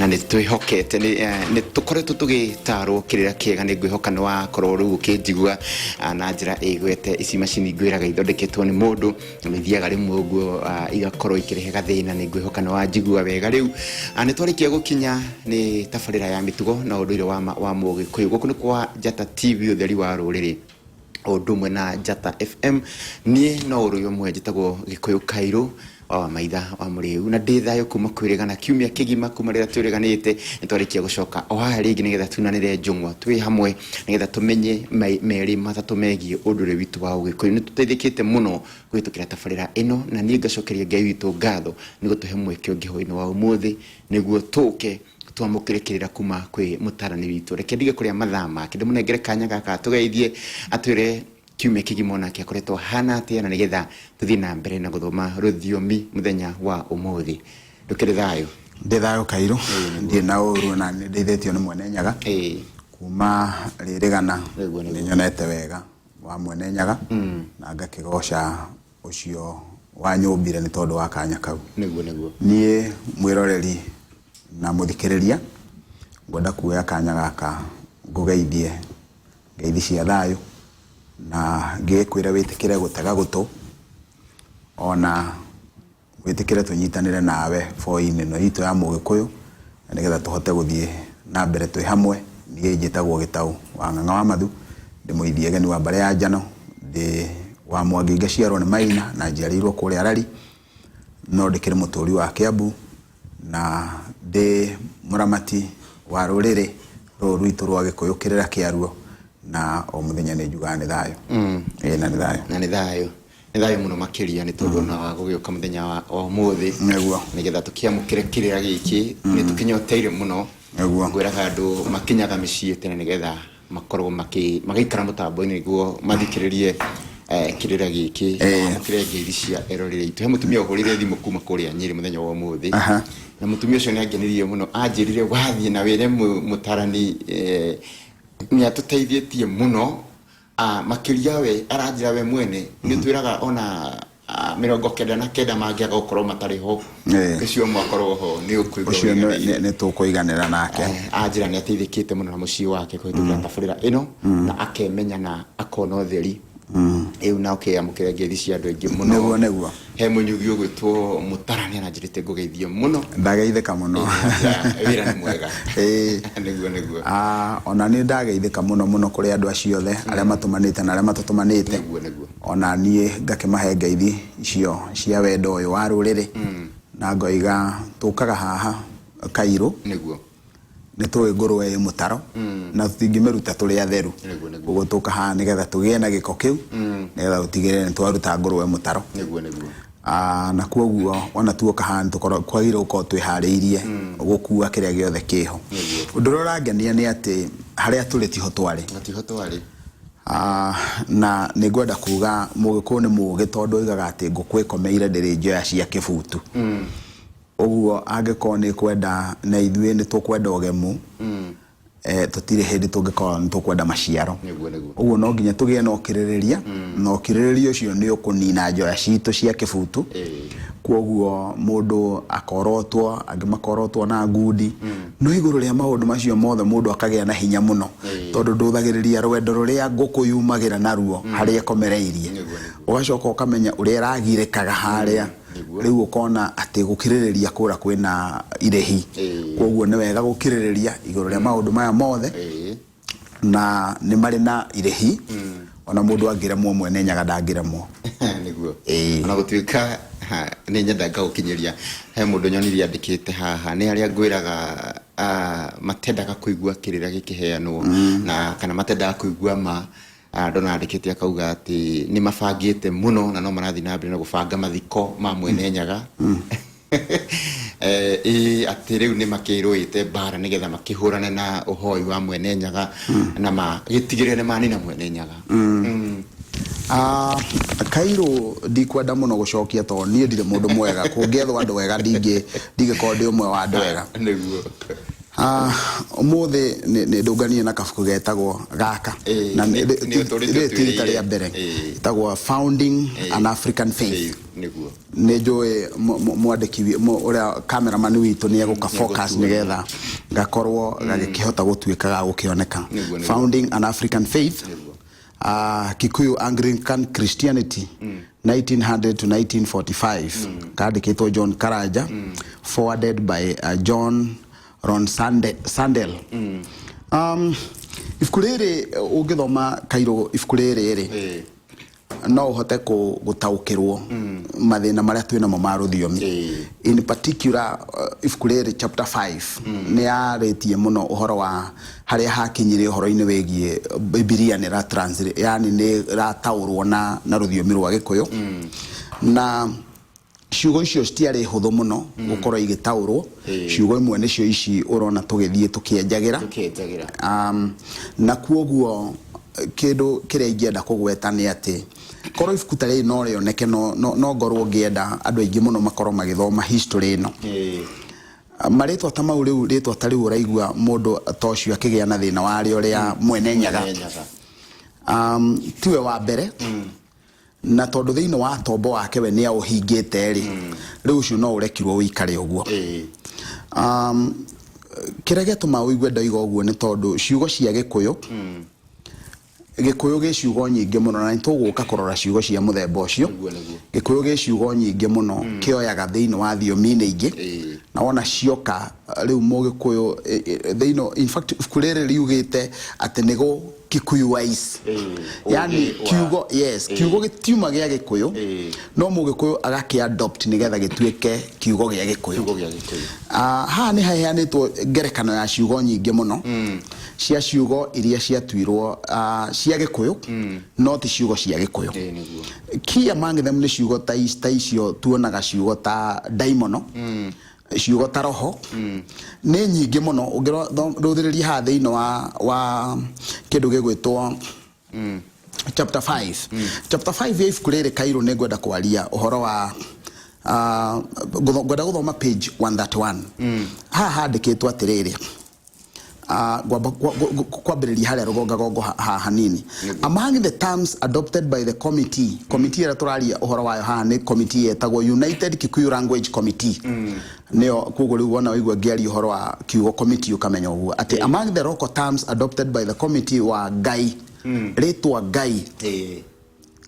Nĩ twĩhokete nĩ tũkoretwo tũgĩtarwo kĩrĩra kĩega. Nĩ ngwĩhoka nĩ wakorwo rĩu ũkĩnjigua na njĩra ĩgwete. Ici macini ngwĩraga ithondeketwo nĩ mũndũ na nĩ ithiaga rĩmwe ũguo igakorwo ikĩrehe gathĩna. Nĩ ngwĩhoka nĩ wanjigua wega rĩu. Nĩ twarĩkia gũkinya nĩ tabarĩra ya mĩtugo na ũndũire wa ma wa Mũgĩkũyũ. Gũkũ nĩ kwa Njata TV, ũtheri wa rũrĩrĩ, o ũndũ ũmwe na Njata FM. Niĩ no ũrũi ũmwe njĩtagwo Gĩkũyũ Kairũ wa Maitha wa Mũrĩu, na ndĩ thayũ kuma kwĩrĩgana kiumia kĩgima. Kuma rĩrĩa twĩrĩganĩte, nĩ twarĩkia gũcoka o haha rĩngĩ nĩgetha tunanĩre njũng'wa twĩ hamwe, nĩgetha tũmenye merĩ matatũ megiĩ ũndũire witũ wa Ũgĩkũyũ. Nĩ tũteithĩkĩte mũno kũhĩtũkĩra tabarĩra ĩno, na niĩ ngacokeria Ngai witũ ngatho nĩ gũtũhe mweke ũngĩ hwaĩ-inĩ wa ũmũthĩ nĩguo tũke twamũkĩre kĩrĩra kuma kwĩ mũtarani witũ. Reke ndige kũrĩa mathaa make, ndĩmũnengere kanya gaka atũgeithie, atwĩre kiumia kĩgima onake akoretwo ahana atĩa, na nĩgetha tũthiĩ na mbere na gũthoma rũthiomi mũthenya wa ũmũthĩ. Ndũkĩrĩ thayũ? Ndĩ thayũ Kairũ, ndirĩ na ũru, na nĩ ndeithĩtio nĩ Mwene Nyaga kuma rĩrĩgana. Nĩ nyonete wega wa Mwene Nyaga na ngakĩgoca ũcio wanyũmbire nĩ tondũ wa kanya kau. Nĩguo nĩguo. Niĩ mwĩroreri na mũthikĩrĩria, ngwenda kuoya kanya gaka ngũgeithie ngeithi cia thayũ na ngĩkwĩre wĩtĩkĩre gũtega gũtũ, ona wĩtĩkĩre tũnyitanĩre nawe boi-inĩ ĩno itũ ya Mũgĩkũyũ, na nĩgetha tũhote gũthiĩ na mbere twĩ hamwe. Niĩ njĩtagwo Gĩtaũ wa Ng'ang'a wa Mathu, ndĩ mũithiegeni wa mbarĩ ya Njano, ndĩ wa Mwangi ngaciarwo nĩ Maina na njiarĩirwo kũrĩa Rari, no ndĩkĩrĩ mũtũri wa Kĩambu na ndĩ mũramati wa rũrĩrĩ rũrũ rwitũ rwa Gĩkũyũ, kĩrĩra kĩaruo, na o mũthenya nĩ njugaga nĩ thayũ. Ĩĩ, na nĩ thayũ. Na nĩ thayũ, nĩ thayũ mũno makĩria nĩ tondũ ona wa gũgĩũka mũthenya wa ũmũthĩ nĩgetha tũkĩamũkĩre kĩrĩra gĩkĩ nĩ tũkĩnyoteire mũno. Ngwĩraga andũ makinyaga mĩciĩ tene nĩgetha makorwo magĩikara mũtambo-inĩ nĩguo mathikĩrĩrie kĩrĩra gĩkĩ, mamũkĩre ngeithi cia eroreri aitũ. He mũtumia ũhũrire thimũ kuma kũrĩa Nyĩrĩ mũthenya wa ũmũthĩ, na mũtumia ũcio nĩ angenirie mũno. Anjĩrire wathiĩ na wĩre mũtarani nĩ atũteithĩtie mũno. Makĩria we aranjĩra we mwene nĩ twĩraga ona 99 mangĩaga gũkorwo matarĩ ho, ũcio ũmwe akorwo ho nĩ ũkũigua ũcio ũiganĩire. Nĩ tũkũiganĩra nake. Anjĩra nĩ ateithĩkĩte mũno na mũciĩ wake kũhĩtũkĩra tabarĩra ĩno, na akemenya na akona ũtheri rĩu, na ũkĩamũkĩra ngeithi cia andũ aingĩ mũno. Nĩguo nĩguo. He mũnyugi ũgwĩtwo Mũtara nĩ aranjĩrĩte ngũgeithie mũno. Ndageithĩka mũno. Wĩra nĩ mwega. Nĩguo nĩguo. Ona niĩ ndageithĩka mũno mũno kũrĩ andũ acio othe arĩa matũmanĩte na arĩa matatũmanĩte. Nĩguo nĩguo. Ona niĩ ngakĩmahe ngeithi icio cia wendo ũyũ wa rũrĩrĩ, na ngoiga tũkaga haha Kairũ. Nĩ tũĩ ngũrũwe ĩ mũtaro na tũtingĩmĩruta tũrĩ atheru. Nĩguo nĩguo. Ũguo tũka haha nĩgetha tũgĩe na gĩko kĩu, nĩgetha tũtigĩrĩre nĩ twaruta ngũrũwe mũtaro. Nĩguo nĩguo. Na kwoguo ona tuoka haha nĩ kwagĩrĩirwo gũkorwo twĩharĩirie gũkua kĩrĩa gĩothe kĩho. Ũndũ ũrĩa ũrangenia nĩ atĩ harĩa tũrĩ tiho twarĩ. Na tiho twarĩ. Na nĩ ngwenda kuga Mũgĩkũyũ nĩ mũgĩ, tondũ oigaga atĩ ngũkũ ĩkomeire ndĩrĩ njoya cia kĩbutu. Ũguo angĩkorwo nĩ kwenda na ithuĩ nĩ tũkwenda ũgemu, tũtirĩ hĩndĩ tũngĩkorwo nĩ tũkwenda maciaro. Nĩguo nĩguo. Ũguo no nginya tũgĩe na ũkirĩrĩria, na ũkirĩrĩria ũcio nĩ ũkũnina njoya citũ cia kĩbutu. Kwoguo mũndũ akorotwo, angĩ makorotwo na ngundi, no igũrũ rĩa maũndũ macio mothe mũndũ akagĩa na hinya mũno, tondũ ndũthagĩrĩria rwendo rũrĩa ngũkũ yumagĩra naruo harĩa ĩkomereirie. Nĩguo nĩguo. Ũgacoka ũkamenya ũrĩa ĩragirĩkaga harĩa. Rĩu ũkona atĩ gũkirĩrĩria kũra kwĩna irĩhi. Kwoguo nĩ wega gũkirĩrĩria igũrũ rĩa maũndũ maya mothe, na nĩ marĩ na irĩhi. Ona mũndũ angĩremwo, Mwene Nyaga ndangĩremwo. Nĩguo. Ona gũtuĩka nĩ nyenda ngagũkinyĩria, he mũndũ nyonirie andĩkĩte haha, nĩ arĩa ngwĩraga matendaga kũigua kĩrĩra gĩkĩheanwo na kana matendaga kũigua ma. Ndona andĩkĩte akauga atĩ nĩ mabangĩte mũno na no marathiĩ na mbere na gũbanga mathiko ma Mwene Nyaga. Ĩĩ, atĩ rĩu nĩ makĩrũĩte mbara nĩgetha makĩhũrane na ũhoi wa Mwene Nyaga na magĩtigĩrĩre nĩ manina Mwene Nyaga. Kairũ ndikwenda mũno gũcokia tondũ niĩ ndirĩ mũndũ mwega. Kũngĩethwo andũ ega ndingĩkorwo ndĩ ũmwe wa andũ ega. Nĩguo. Ũmũthĩ nĩ ndũnganie na kabuku getagwo gaka. Ĩĩ, Na nĩ ũtũrĩte rĩrĩ ti rita ũtwĩrĩire. rĩa mbere. Ĩĩ. Ĩtagwo Founding an African Faith. Ĩĩ, nĩguo. Nĩ njũĩ mwandĩki ũrĩa cameraman witũ nĩ egũka focus Nĩegũtuona. nĩgetha gakorwo gagĩkĩhota gũtuĩka ga gũkĩoneka. Nĩguo, nĩguo. Founding an African Faith. Nĩguo. Kikuyu Anglican Christianity 1900 to 1945, kandĩkĩtwo John Karanja, forwarded by John Ron Sandel. Ibuku rĩrĩ ũngĩthoma kairũ ibuku rĩrĩ rĩ, no ũhote gũtaũkĩrwo mathĩna marĩa twĩ namo ma rũthiomi. In particular, ibuku rĩrĩ chapter 5 nĩ yarĩtie mũno ũhoro wa harĩa hakinyire ũhoro-inĩ wĩgiĩ Bibilia nĩ ra translate, yani nĩ rataũrwo na rũthiomi rwa Gĩkũyũ, na ciugo icio citiarĩ hũthũ mũno gũkorwo igĩtaũrwo. Ciugo imwe nĩcio ici ũrona tũgĩthiĩ tũkĩenjagĩra. Tũkĩenjagĩra. Na kuoguo kĩndũ kĩrĩa ingĩenda kũgweta nĩ atĩ korwo ibuku ta rĩrĩ no rĩoneke, no ngorwo ngĩenda andũ aingĩ mũno makorwo magĩthoma history ĩno. Marĩtwa ta mau rĩu, rĩtwa ta rĩu ũraigua mũndũ ta ũcio akĩgĩa na thĩna warĩo rĩa Mwene Nyaga. Mwene Nyaga. Tiwe wa mbere, na tondũ thĩinĩ wa tombo wake we nĩ aũhingĩte rĩ, rĩu ũcio no ũrekirwo ũikare ũguo. Kĩrĩa gĩatũma ũigue ndoiga ũguo nĩ tondũ ciugo cia Gĩkũyũ, Gĩkũyũ gĩ ciugo nyingĩ mũno, na nĩ tũgũka kũrora ciugo cia mũthemba ũcio. Nĩguo, nĩguo. Gĩkũyũ gĩ ciugo nyingĩ mũno kĩoyaga thĩinĩ wa thiomi-inĩ ingĩ, na wona cioka rĩu mũgĩkũyũ thĩinĩ, in fact ibuku rĩrĩ riugĩte atĩ nĩ gũ Kikuyuize, yani ũgĩ kiugo, yes, kiugo gĩtiuma gĩa Gĩkũyũ, no mũgĩkũyũ agakĩ adopt nĩgetha gĩtuĩke kiugo gĩa Gĩkũyũ. Kiugo gĩa Gĩkũyũ. Haha nĩ haheanĩtwo ngerekano ya ciugo nyingĩ mũno, cia ciugo iria ciatuirwo cia Gĩkũyũ no ti ciugo cia Gĩkũyũ. Ĩĩ, nĩguo. Key among them nĩ ciugo ta icio tuonaga, ciugo ta ndaimono, ciugo ta roho, nĩ nyingĩ mũno. Ũngĩrũthĩrĩria haha thĩinĩ wa kĩndũ gĩgwĩtwo chapter 5, chapter 5 ya ibuku rĩrĩ kairũ, nĩ ngwenda kwaria ũhoro wa ngwenda gũthoma page 131. Haha handĩkĩtwo atĩrĩrĩ, ngwamba kwambĩrĩria harĩa rũgongagongo hanini. Among the terms adopted by the committee, committee ĩrĩa tũraria ũhoro wayo haha nĩ committee yetagwo United Kikuyu Language Committee, nĩyo koguo rĩu wona waigua ngĩaria ũhoro wa kiugo committee ũkamenya ũguo atĩ among the local terms adopted by the committee wa Ngai, rĩtwa Ngai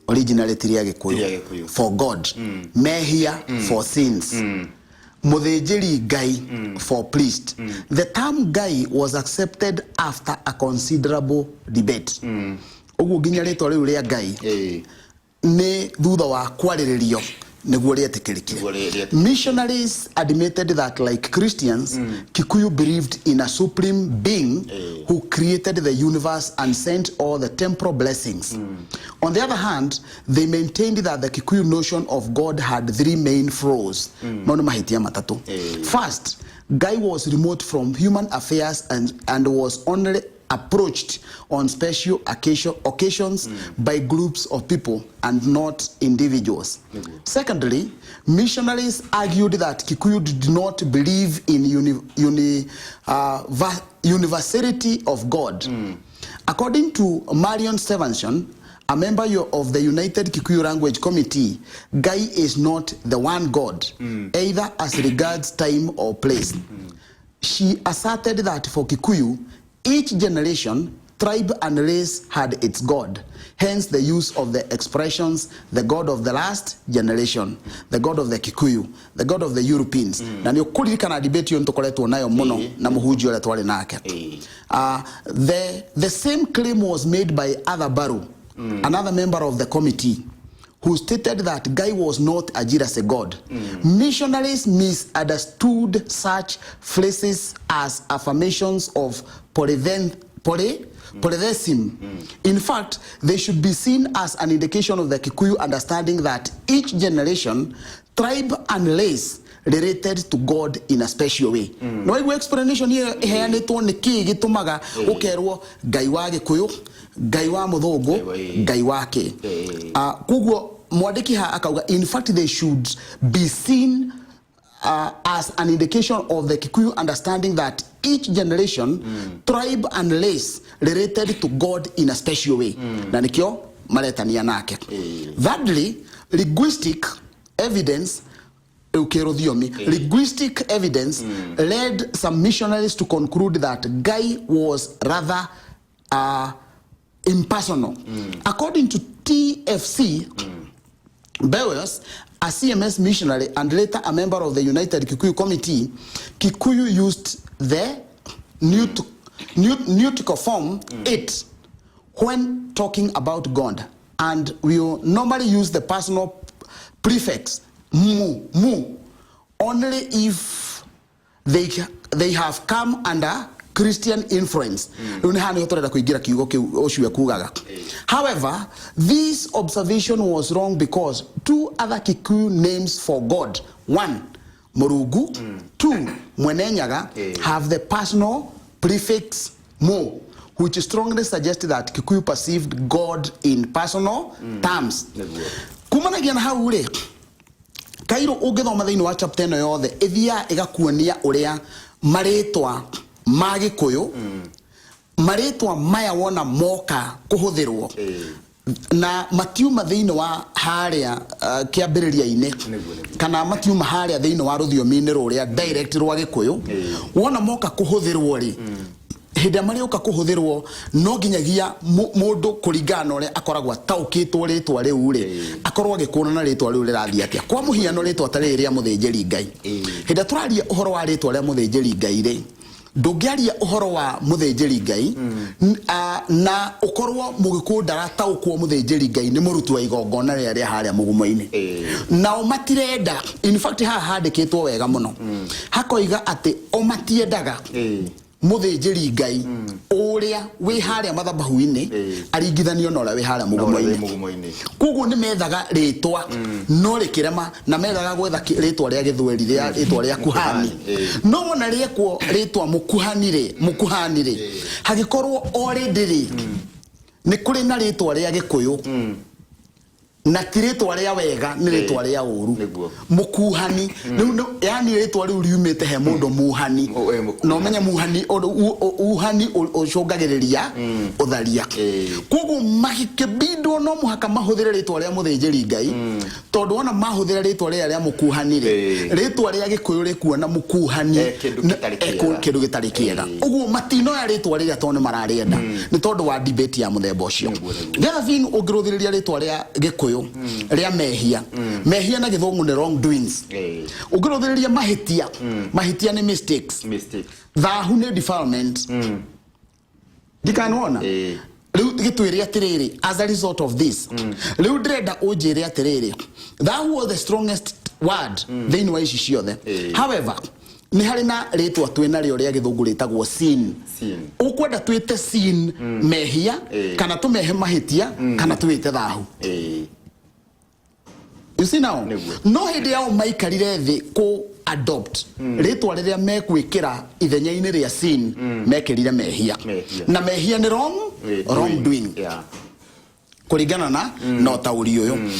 originally ti rĩa Ti rĩa Gĩkũyũ, Gĩkũyũ. for God, mehia for sins, mũthĩnjĩri Ngai for priest. The term Ngai was accepted after a considerable debate. Ũguo nginya rĩtwa rĩu rĩa Ngai nĩ thutha wa kwarĩrĩrio nĩguo rĩetĩkĩrĩkire. Nĩguo rĩetĩkĩrĩkire. Missionaries admitted that like Christians, Kikuyu believed in a supreme being who created the universe and sent all the temporal blessings. On the other hand, they maintained that the Kikuyu notion of God had three main flaws. Mau nĩ mahĩtia matatũ. First, Ngai was remote from human affairs and was only approached on special occasions by groups of people and not individuals. Secondly, missionaries argued that Kikuyu did not believe in universality of God. According to Marion Stevenson, a member of the United Kikuyu Language Committee, Ngai is not the one God, either as regards time or place. She asserted that for Kikuyu, each generation, tribe and race had its God. Hence the use of the expressions, the God of the last generation, the God of the Kikuyu, the God of the Europeans. Na nĩ ũkũririkana debate ĩyo nĩtũkoretwo nayo mũno na mũhunjia ũrĩa twarĩ nake. The same claim was made by Arthur Barrow, another member of the committee, who stated that Ngai was not a jealous God. Missionaries misunderstood such phrases as affirmations of polytheism. In fact, they should be seen as an indication of the Kikuyu understanding that each generation, tribe and race related to God in a special way. No waigua explanation ĩyo ĩheanĩtwo nĩ kĩĩ gĩtũmaga ũkerwo Ngai wa Gĩkũyũ, Ngai wa mũthũngũ, Ngai wa kĩ. Koguo mwandĩki ha akauga in fact they should be seen as an indication of the Kikuyu understanding that Each generation, tribe and race related to God in a special way, na nikio maretania nake. Thirdly, linguistic evidence, rĩu kĩrũthiomi, linguistic evidence led some missionaries to conclude that Ngai was rather impersonal. According to TFC Bewes, a CMS missionary and later a member of the United Kikuyu Committee, Kikuyu used the neutral form "it" when talking about God, and will normally use the personal prefix mu, mu only if they have come under Christian influence. Rĩu nĩ haha nĩho tũrenda kũingĩra kiugo kĩu ũcio ekugaga. However, this observation was wrong because two other Kikuyu names for God, one, Mũrungu, two, Mwenenyaga, have the personal prefix mu, which strongly suggests that Kikuyu perceived God in personal terms. Kumanagia na hau rĩ, kairũ ũngĩthoma thĩinĩ wa chapter ĩno yothe, ĩthiaga ĩgakuonia ũrĩa marĩtwa ma Gĩkũyũ, marĩtwa maya wona moka kũhũthĩrwo na matiuma thĩinĩ wa harĩa kĩambĩrĩria-inĩ, kana matiuma harĩa thĩinĩ wa rũthiomi-inĩ rũrĩa direct rwa Gĩkũyũ. Wona moka kũhũthĩrwo rĩ, hĩndĩ ĩrĩa marĩũka kũhũthĩrwo, no nginyagia mũndũ kũringana na ũrĩa akoragwo ataũkĩtwo rĩtwa rĩu rĩ, akorwo agĩkũrana rĩtwa rĩu rĩrathiĩ atĩa. Kwa mũhiano, rĩtwa ta rĩrĩ rĩa mũthĩnjĩri Ngai, hĩndĩ ĩrĩa tũraria ũhoro wa rĩtwa rĩa mũthĩnjĩri Ngai rĩ, ndũngĩaria ũhoro wa mũthĩnjĩri Ngai na ũkorwo Mũgĩkũyũ ndarataũkwo mũthĩnjĩri Ngai nĩ mũruti wa igongona rĩrĩa rĩa harĩa mũgumo-inĩ. Nao matirenda. In fact, haha handĩkĩtwo wega mũno, hakoiga atĩ o matiendaga mũthĩnjĩri Ngai ũrĩa wĩ harĩa mathabahu-inĩ aringithanio na ũrĩa wĩ harĩa Na ũrĩa wĩ mũgumo-inĩ. Mũgumo-inĩ. Koguo nĩ methaga rĩtwa no rĩkĩrema, na methaga gwetha rĩtwa rĩa Gĩthweri rĩa rĩtwa rĩa kuhani. No wona rĩekwo rĩtwa mũkuhani rĩ, mũkuhani rĩ, hagĩkorwo already rĩ nĩ kũrĩ na rĩtwa rĩa Gĩkũyũ, na ti rĩtwa rĩa wega, nĩ rĩtwa rĩa ũru. Mũkuhani rĩu yani rĩtwa rĩu riumĩte he mũndũ muhani. Oh, mũkuhani. Na ũmenye muhani ũhani ũcũngagĩrĩria ũtharia. Koguo magĩkĩbindwo no mũhaka mahũthĩre rĩtwa rĩa mũthĩnjĩri Ngai, tondũ wona mahũthĩra rĩtwa rĩrĩa rĩa mũkuhani rĩ, rĩtwa rĩa Gĩkũyũ rĩkuona mũkuhani kĩndũ gĩtarĩ kĩega. Kĩndũ gĩtarĩ kĩega. Ũguo matinoya rĩtwa rĩrĩa tondũ nĩ mararĩenda, nĩ tondũ wa debate ya mũthemba ũcio. The other thing, ũngĩrũthĩrĩria rĩtwa rĩa Gĩkũyũ rĩa mehia, mehia na Gĩthũngũ nĩ wrong doings. Ũngĩrũthĩrĩria mahĩtia, mahĩtia nĩ mistakes. Mistakes. Thahu nĩ defilement. Ndikanona rĩu gĩtwĩre atĩrĩrĩ, as a result of this, rĩu ndĩrenda ũnjĩre atĩrĩrĩ, that was the strongest word thĩinĩ wa ici ciothe. However, nĩ harĩ na rĩtwa twĩ narĩo rĩa Gĩthũngũ rĩtagwo sin. Sin. Ũkwenda twĩte sin mehia, kana tũmehe mahĩtia, kana twĩte thahu? You see now? No hĩndĩ yao maikarire thĩ kũ adopt rĩtwa rĩrĩa mekwĩkĩra ithenya-inĩ rĩa sin, mekĩrire mehia. Mehia. Na mehia nĩ wrong, wrong doing, kũringana na ũtaũri ũyũ.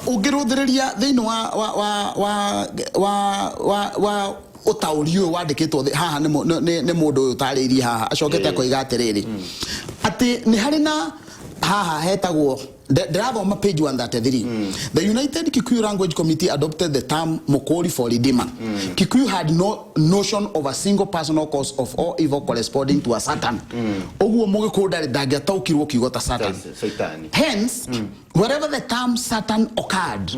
Ũngĩrũthĩrĩria thĩinĩ wa ũtaũri ũyũ wandĩkĩtwo haha nĩ mũndũ ũyũ ũtarĩirie haha, acokete akoiga atĩrĩrĩ, atĩ nĩ harĩ na haha hetagwo, ndĩrathoma page 133: "The United Kikuyu Language Committee adopted the term mukuri for redeemer. Kikuyu had no notion of a single personal cause of all evil corresponding to a Satan." Ũguo Mũgĩkũyũ ndarĩ ndangĩataũkirwo kiugo ta Satan. Saitani. Hence, wherever the term Satan occurred,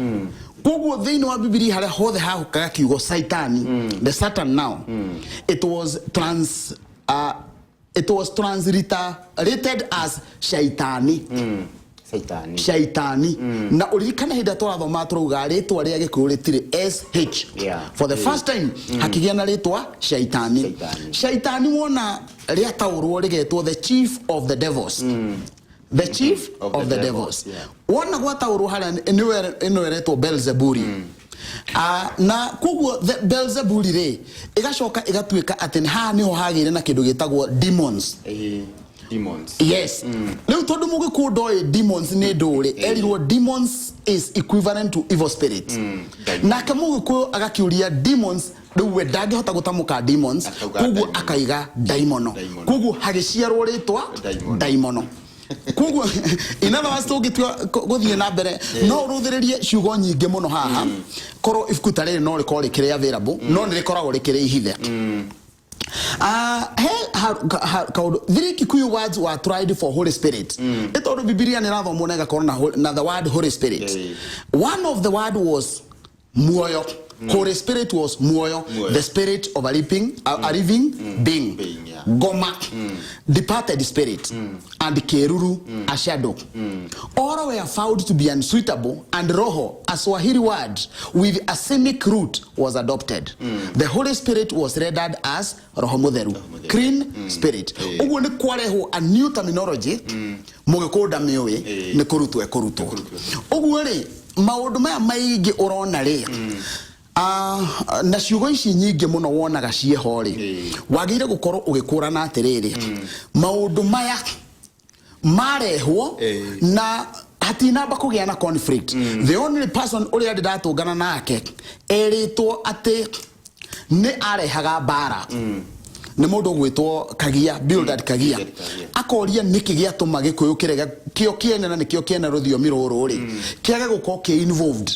koguo thĩinĩ wa Bibilia harĩa hothe hahũkaga kiugo Saitani, the Satan now, it was transliterated as Shaitani. Saitani. Shaitani. Na ũririkane hĩndĩ ĩrĩa tũrathoma tũrauga rĩtwa rĩa Gĩkũyũ rĩtirĩ sh. For the first time hakĩgĩa na rĩtwa Shaitani. Shaitani. Shaitani wona rĩataũrwo rĩgetwo the chief of the devils, the chief of the devils. Wona gwataũrwo harĩa nĩwe ĩno ĩretwo Belzebuli. Na koguo the Belzebuli rĩ, ĩgacoka ĩgatuĩka atĩ nĩ haha nĩho hagĩire na kĩndũ gĩtagwo demons. Demons. Yes. Rĩu tondũ Mũgĩkũyũ ndoĩ demons nĩ ndũrĩ, erirwo demons is equivalent to evil spirits. Nake Mũgĩkũyũ agakĩũria demons Rĩu we ndangĩhota gũtamũka demons. Akauga Koguo daimono. Akaiga daimono. Daimono. Koguo hagĩciarwo rĩtwa Daimono. Daimono. Koguo in other words, tũngĩtua gũthiĩ na mbere, no ũrũthĩrĩrie ciugo nyingĩ mũno haha. Korwo ibuku ta rĩrĩ no rĩkorwo rĩkĩrĩ available, no nĩ rĩkoragwo rĩkĩrĩ ihithe. He kaundu three Kikuyu words were tried for Holy Spirit. Nĩ tondũ Bibilia nĩ ĩrathomwo na ĩgakorwo na the word Holy Spirit. One of the word was muoyo. Holy Spirit was muoyo, Muoyo. The spirit of a living being. Being, yeah. Ngoma, departed spirit, and keruru, a shadow. All were found to be unsuitable, and roho, a Swahili word with a Semic root, was adopted. The Holy Spirit was rendered as Roho Mutheru, Mutheru. Clean spirit. Ũguo nĩ kwarehwo a new terminology, mũgĩkũyũ ndamĩũĩ. Nĩ kũrutwo ekũrutwo. Ũguo rĩ, maũndũ maya maingĩ ũrona rĩ, na ciugo ici nyingĩ mũno wonaga ciĩho rĩ, wagĩrĩire gũkorwo ũgĩkũrana atĩrĩrĩ, maũndũ maya marehwo na hatinamba kũgĩa na conflict. The only person ũrĩa ndĩ ndatũngana nake erĩtwo atĩ nĩ arehaga mbara nĩ mũndũ ũgwĩtwo Kagia, Bildad Kagia. Bildad Kagia. Akoria nĩkĩ gĩatũma Gĩkũyũ kĩrege kĩo kĩene, na nĩkĩo kĩene rũthiomi rũrũ rĩ, kĩage gũkorwo kĩ involved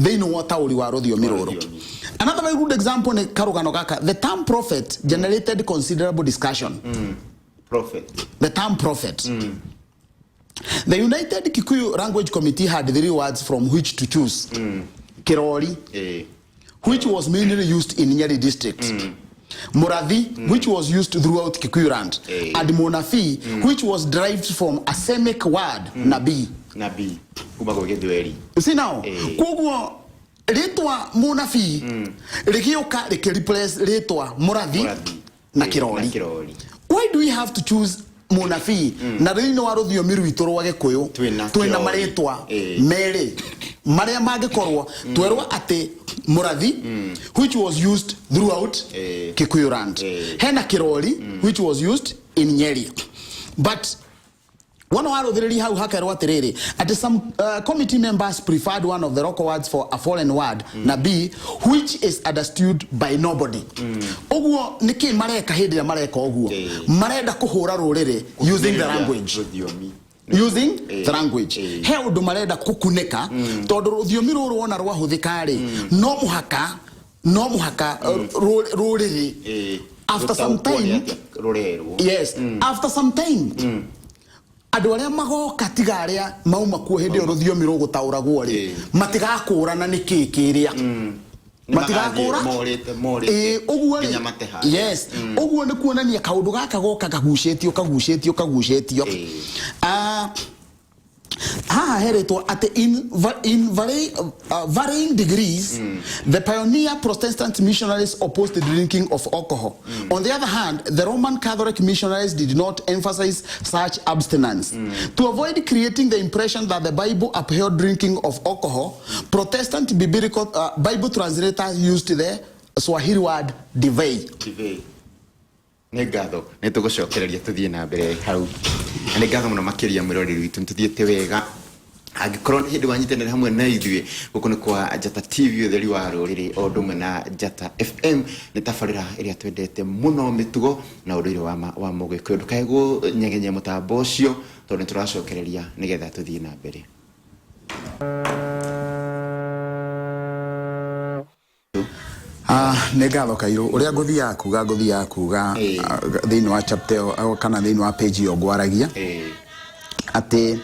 thĩinĩ wa ũtaũri wa rũthiomi rũrũ. Rũthiomi. Another very good example nĩ karũgano gaka: the term prophet generated considerable discussion. Prophet. The term prophet. The United Kikuyu Language Committee had three words from which to choose. Kirori, which was mainly used in Nyeri district. Murathi, which was used throughout Kikuyu land. And Munafi, which was derived from a Semic word, Nabii. Nabii kuma gwĩ Gĩthweri. You see now, koguo rĩtwa Munabii rĩgĩũka rĩkĩ replace rĩtwa Murathi Mũrathi. na Na Kirori. Kirori. Why do we have to choose munabii na thĩinĩ wa rũthiomi rwitũ rwa Gĩkũyũ Twĩna twĩna Kĩrori. marĩtwa merĩ marĩa mangĩkorwo twerwo atĩ Mũrathi, which was used throughout Kikuyu land, hena Kĩrori, which was used in Nyeri, but wona warũthĩrĩria hau hakerwo atĩrĩrĩ atĩ some committee members preferred one of the local words for a foreign word, nabii, which is understood by nobody. Ũguo nĩkĩ mareka hĩndĩ ĩrĩa mareka ũguo? Marenda kũhũra rũrĩrĩ using the language. Rũthiomi. Using the language. He ũndũ marenda kũkunĩka, tondũ rũthiomi rũrũ wona rwahũthĩka rĩ, no mũhaka rũrĩrĩ after some Rũtaũkwo nĩ time atĩa rũrerwo. Yes, after some time andũ arĩa magoka tiga arĩa mauma kuo hĩndĩ ĩyo rũthiomi rũgũtaũragwo rĩ, matigakũrana nĩ kĩ kĩrĩa. Nĩ Matigakũra. magathiĩ morĩte morĩte Ĩĩ, ũguo nginya rĩ, mate harĩa. Yes, ũguo nĩ kuonania kaũndũ gaka goka kagucĩtio kagucĩtio kagucĩtio. Haha heretwo atĩ in varying degrees, the pioneer Protestant missionaries opposed the drinking of alcohol. On the other hand, the Roman Catholic missionaries did not emphasize such abstinence. To avoid creating the impression that the Bible upheld drinking of alcohol, Protestant biblical Bible translators used the Swahili word divai. Divai. Nĩ ngatho, nĩ tũgũcokereria tũthiĩ na mbere hau. Na nĩ ngatho mũno makĩria mwĩroreri witũ, nĩ tũthiĩte wega. Angĩkorwo nĩ hĩndĩ wanyitanĩra hamwe na ithuĩ, gũkũ nĩ kwa Njata TV, ũtheri wa rũrĩrĩ, o ũndũ ũmwe na Njata FM. Nĩ tabarĩra ĩrĩa twendete mũno, mĩtugo na ũndũire wa mũgĩkũyũ. Ndũkae kũnyegenyia mũtambo ũcio, tondũ nĩ tũracokereria nĩgetha tũthiĩ na mbere. Nĩ ngatho Kairũ. Ũrĩa ngũthiaga kuga thĩinĩ wa chapter ĩyo kana thĩinĩ wa page ĩyo ngwaragia atĩ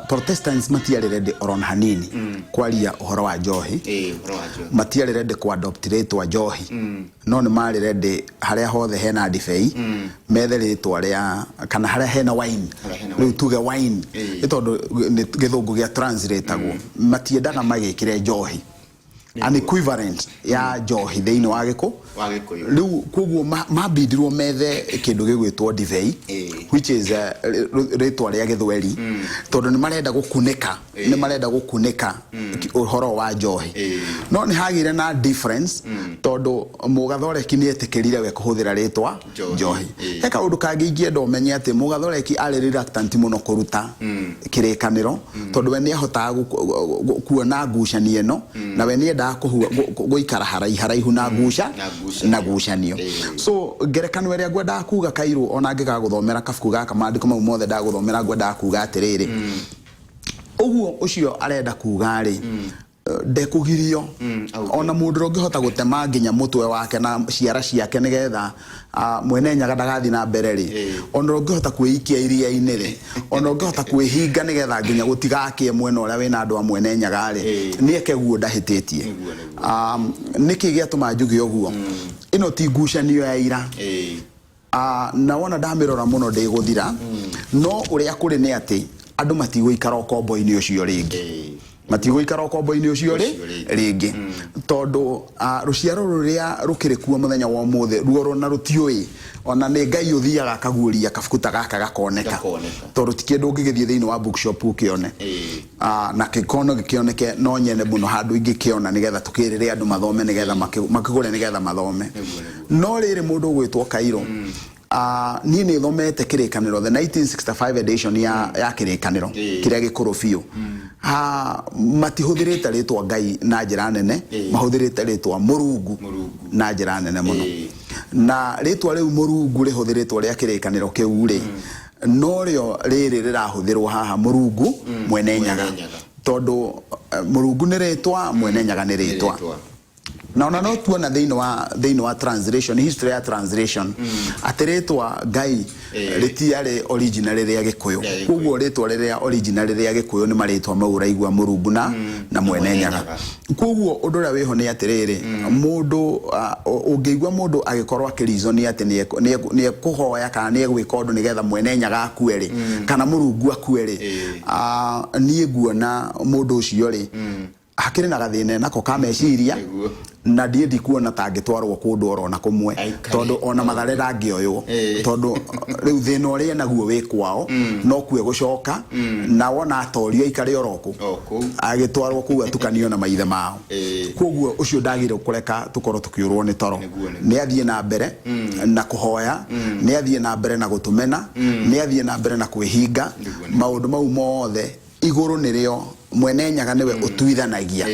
Protestants matiarĩ ready oron hanini kwaria ũhoro wa njohi. Ũhoro wa njohi. Matiarĩ ready ku adopt rĩtwa njohi, no nĩ marĩ ready harĩa hothe hena ndibei methe rĩtwa rĩa, kana harĩa hena wine. Harĩa hena Rĩu tuge wine, nĩ tondũ nĩ gĩthũngũ gĩa translateagwo, matiendaga magĩkĩre njohi, an equivalent ya njohi thĩinĩ wa gĩkũ Wa Gĩkũyũ. Rĩu koguo mambindirwo methe kĩndũ gĩgwĩtwo ndibei, which is rĩtwa rĩa gĩthweri, tondũ nĩ marenda gũkunĩka ũhoro wa njohi. No nĩ hagĩire na difference, tondũ mũgathoreki nĩ etĩkĩrire we kũhũthĩra rĩtwa Njohi. njohi. He kaũndũ kangĩ ingĩenda ũmenye, atĩ mũgathoreki arĩ reluctant mũno kũruta kĩrĩkanĩro, tondũ we nĩ ahotaga kuona ngucanio ĩno, na we nĩ endaga Ndwendaga gũikara haraiharaihu na nguca Na ngucanio. Na ngucanio. So ngerekano ĩrĩa ngwendaga kuga kairũ, ona ngĩgagũthomera kabuku gaka, maandĩko mau mothe ndagũthomera, ngwendaga kuga atĩrĩrĩ, ũguo ũcio arenda kuga rĩ, ndekũgirio. Auge. Ona mũndũ ũrĩa ũngĩhota gũtema nginya mũtwe wake na ciara ciake nĩgetha mwene Nyaga ndagathiĩ na mbere rĩ, ona ũrĩa ũngĩhota kwĩikia iria-inĩ rĩ, ona ũngĩhota kwĩhinga nĩgetha nginya gũtigakĩe mwena ũrĩa wĩna andũ a mwene Nyaga rĩ, nĩeke guo, ndahĩtĩtie. Nĩguo, nĩguo. Nĩkĩ gĩatũma njuge ũguo? Ĩno ti ngucanio ya ira. Na wona ndamĩrora mũno ndĩgũthira, no ũrĩa kũrĩ nĩ atĩ andũ matigũikara ũkombo-inĩ ũcio rĩngĩ. Matigũikara ũkombo-inĩ ũcio rĩ Ũcio rĩngĩ. Rĩngĩ, tondũ rũciaro rũrĩa rũkĩrĩ kuo mũthenya wa ũmũthĩ ruo na rũtiũĩ ona nĩ Ngai ũthiaga akaguũria kabuku ta gaka gakoneka. Gakoneka. Tondũ ti kĩndũ ũngĩgĩthiĩ thĩinĩ wa bookshop ũkĩone. Na gĩkono gĩkĩoneke no nyene mũno handũ ingĩkĩona nĩgetha tũkĩrĩre andũ mathome, nĩgetha makĩgũre nĩgetha mathome. Nĩguo, nĩguo. No rĩrĩ, mũndũ ũgwĩtwo Kairũ, niĩ nĩ thomete Kĩrĩkanĩro, the 1965 edition ya Kĩrĩkanĩro kĩrĩa gĩkũrũ biũ. Matihũthĩrĩte rĩtwa Ngai na njĩra nene, mahũthĩrĩte rĩtwa Mũrungu Mũrungu. na njĩra nene mũno. Na rĩtwa rĩu Mũrungu rĩhũthĩrĩtwo rĩa Kĩrĩkanĩro kĩu rĩ, no rĩo rĩrĩ rĩrahũthĩrwo haha, Mũrungu Mwene Nyaga. Mwene Nyaga. Tondũ Mũrungu nĩ rĩtwa, Mwene Nyaga nĩ rĩtwa. Rĩtwa. Na ona no tuona thĩinĩ wa translation, history ya translation, atĩ rĩtwa Ngai rĩtiarĩ original rĩrĩa Gĩkũyũ. Rĩa Gĩkũyũ. Koguo rĩtwa rĩrĩa original rĩrĩa Gĩkũyũ nĩ marĩtwa mau ũraigua, Mũrungu na Mwene Mwene Nyaga. Nyaga. Koguo ũndũ ũrĩa wĩho nĩ atĩrĩrĩ, mũndũ ũngĩigua mũndũ agĩkorwo akĩrizoni atĩ nĩ ekũhoya kana nĩ egwĩka ũndũ nĩgetha Mwene Nyaga akue rĩ, kana Mũrungu akue rĩ, niĩ nguona mũndũ ũcio rĩ, hakĩrĩ na gathĩna nako ka meciria. Na ndiĩ ndikuona ta angĩtwarwo kũndũ oro na kũmwe. Aikare. Tondũ ona Mathare ndangĩoywo. Tondũ rĩu thĩna ũrĩa naguo wĩ kwao, no kue gũcoka na wona atorio aikare oro kũ O kũu. Agĩtwarwo kũu atukanio na maithe mao. Koguo ũcio ndagĩrĩirwo kũreka tũkorwo tũkĩũrwo nĩ toro. Nĩguo, nĩguo. Nĩ athiĩ na mbere na kũhoya, nĩ athiĩ na mbere na gũtũmena, nĩ athiĩ na mbere na kwĩhinga. Nĩguo, nĩguo. Maũndũ mau mothe, igũrũ nĩrĩo Mwene Nyaga nĩwe ũtuithanagia.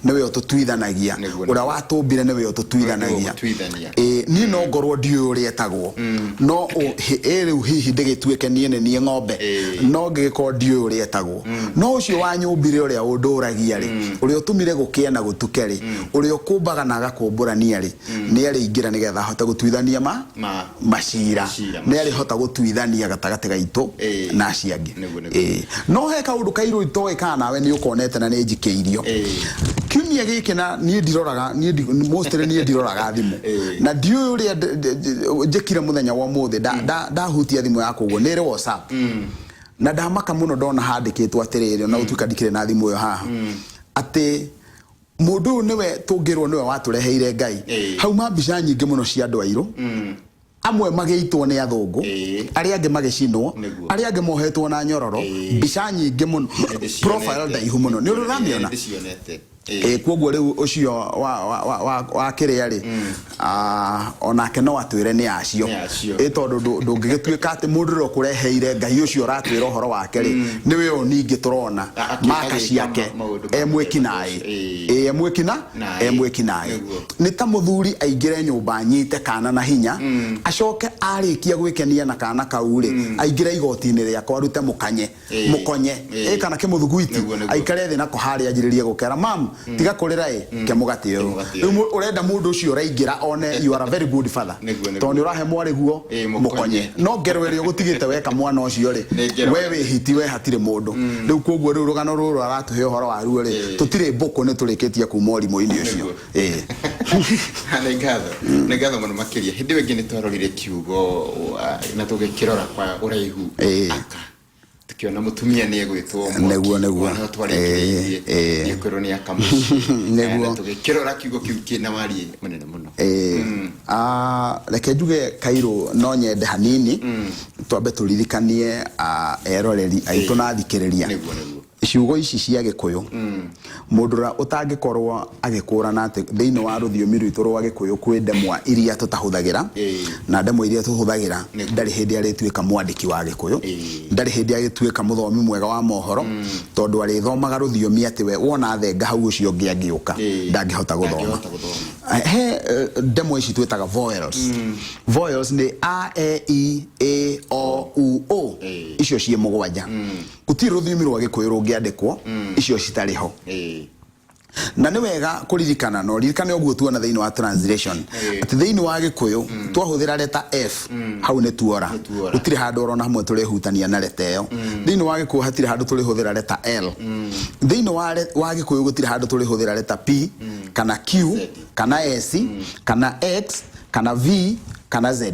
Nĩwe ũtũtuithanagia. Nĩguo, Ũrĩa watũmbire nĩwe ũtũtuithanagia. Nĩwe ũgũtuithania. Ĩĩ, niĩ no ngorwo ndiũĩ ũrĩa etagwo, no ĩ rĩu hihi ndĩgĩtuĩke niĩ nĩ niĩ ng'ombe, no ngĩgĩkorwo ndiũĩ ũrĩa etagwo, no ũcio wanyũmbire, ũrĩa ũndũragia rĩ, ũrĩa ũtũmire gũkĩe na gũtuke rĩ, ũrĩa ũkũmbaga na agakũmbũrania rĩ, nĩ arĩingĩra nĩgetha ahote gũtuithania ma macira. Macira. Nĩ arĩhota gũtuithania gatagatĩ gaitũ na acio angĩ. Nĩguo, nĩguo. Ĩĩ. No he kaũndũ kairũ itoĩ kana nawe nĩ ũkonete na nĩ njikĩirio kiumia gĩkĩ, na niĩ ndiroraga, niĩ mostly niĩ ndiroraga thimũ. Na ndiũĩ ũrĩa njĩkire mũthenya wa ũmũthĩ, ndahutia thimũ yakwa ũguo, nĩ ĩrĩ WhatsApp, na ndamaka mũno ndona handĩkĩtwo atĩrĩrĩ, ona gũtuĩka ndikĩrĩ na thimũ ĩyo haha, atĩ mũndũ ũyũ nĩwe tũngĩrwo nĩwe watũreheire Ngai. Hauma mbica nyingĩ mũno cia andũ airũ, amwe magĩitwo nĩ athũngũ, arĩa angĩ magĩcinwo, arĩa angĩ mohetwo na nyororo. Mbica nyingĩ mũno, profile ndaihu mũno, nĩ ũrĩ ũramĩona? Ndĩcionete. Ĩ, koguo rĩu ũcio wa kĩrĩa rĩ, onake no atwĩre nĩ acio. Nĩ acio. Ĩ, tondũ ndũngĩgĩtuĩka atĩ mũndũ ũrĩa ũkũreheire Ngai ũcio ũratwĩra ũhoro wake rĩ, nĩwe ũyũ ningĩ tũrona maka agĩka ciake maũndũ ma e mwĩki mũthemba naĩ. ũcio. Ĩ, e mwĩki na Naĩ. e mwĩki naĩ. Nĩ ta mũthuri aingĩre nyũmba anyite kana na hinya, acoke arĩkia gwĩkenia na kana kau rĩ, aingĩre igoti-inĩ rĩakwa arute mũkanye, mũkonye, ĩ, kana kĩmũthuguiti, Nĩguo, nĩguo. aikare thĩ nako harĩa anjĩrĩrie gũkera, "Mam, tiga kũrĩra, ĩ kemũgatĩ ũyũ." Kĩmũgatĩ Rĩu ũrenda mũndũ ũcio ũraingĩra one you are a very good father, Nĩguo, nĩguo. tondũ nĩ ũrahe mwarĩ guo Ĩ, mũkonye. Mũkonye. No ngero ĩrĩa ũgũtigĩte weka mwana ũcio rĩ, Nĩ ngero. we wĩ hiti, we hatirĩ mũndũ. Rĩu koguo rĩu rũgano rũrũ aratũhe ũhoro waruo rĩ, tũtirĩ mbũkũ, nĩ tũrĩkĩtie kuma ũrimũ-inĩ ũcio. Nĩguo. Ĩ. Nĩ ngatho mũno makĩria. Hĩndĩ ĩyo ĩngĩ nĩ twarorire kiugo na tũgĩkĩrora kwa ũraihu, aka tukiona mũtumia nĩ egwĩtwo mwaki. Nĩguo, nĩguo. Ona twarĩkĩrĩirie Ĩĩ. nĩ kwĩrwo nĩ aka mũciĩ. Nĩguo. Na tũgĩkĩrora kiugo kĩu kĩna wariĩ mũnene mũno. Ĩĩ. Reke njuge kairũ, no nyende hanini twambe tũririkanie eroreri aitũ na athikĩrĩria Nĩguo, nĩguo. Ciugo ici cia Gĩkũyũ, mũndũ ũrĩa ũtangĩkorwo agĩkũrana atĩ thĩinĩ wa rũthiomi rwitũ rwa Gĩkũyũ kwĩ ndemwa iria tũtahũthagĩra na ndemwa iria tũhũthagĩra, ndarĩ hĩndĩ arĩtuĩka mwandĩki wa Gĩkũyũ, ndarĩ hĩndĩ arĩtuĩka mũthomi mwega wa mohoro, tondũ arĩthomaga rũthiomi atĩ we wona thenga hau ũcio ũngĩ angĩũka ndangĩhota gũthoma. Ndangĩhota gũthoma. He ndemwa ici twĩtaga vowels. Vowels nĩ a, e, i, ĩ, o, u, ũ. Icio ciĩ mũgwanja. Gũtirĩ rũthiomi rwa Gĩkũyũ rũngĩandĩkwo icio citarĩ ho. Na nĩ wega kũririkana, na ũririkane ũguo tuona thĩinĩ wa translation, atĩ thĩinĩ wa Gĩkũyũ twahũthĩra letter F, hau nĩ tuora. Tuora. Gũtirĩ handũ orona hamwe tũrĩhutania na letter ĩyo. Thĩinĩ wa Gĩkũyũ hatirĩ handũ tũrĩhũthĩra letter L. Thĩinĩ wa Gĩkũyũ gũtirĩ handũ tũrĩhũthĩra letter P kana Q kana S kana X kana V kana Z.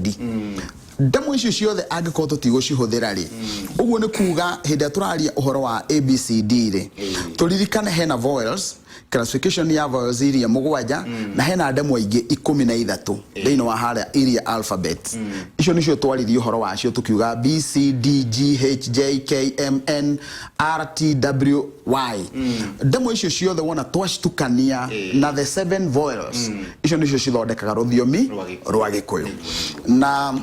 Ndemwa icio ciothe angĩkorwo tũtigũcihũthĩra rĩ, ũguo nĩ kuga hĩndĩ ĩrĩa tũraria ũhoro wa ABCD rĩ, tũririkane hena vowels, classification ya vowels iria mũgwanja, na hena ndemwa ingĩ 13 thĩinĩ wa harĩa iria alphabet. Icio nĩcio twaririe ũhoro wacio tũkiuga B C D G H J K M N R T W Y. Ndemwa icio ciothe wona twacitukania na the seven vowels, icio nĩcio cithondekaga rũthiomi Rwa Gĩkũyũ. Rwa Gĩkũyũ. Na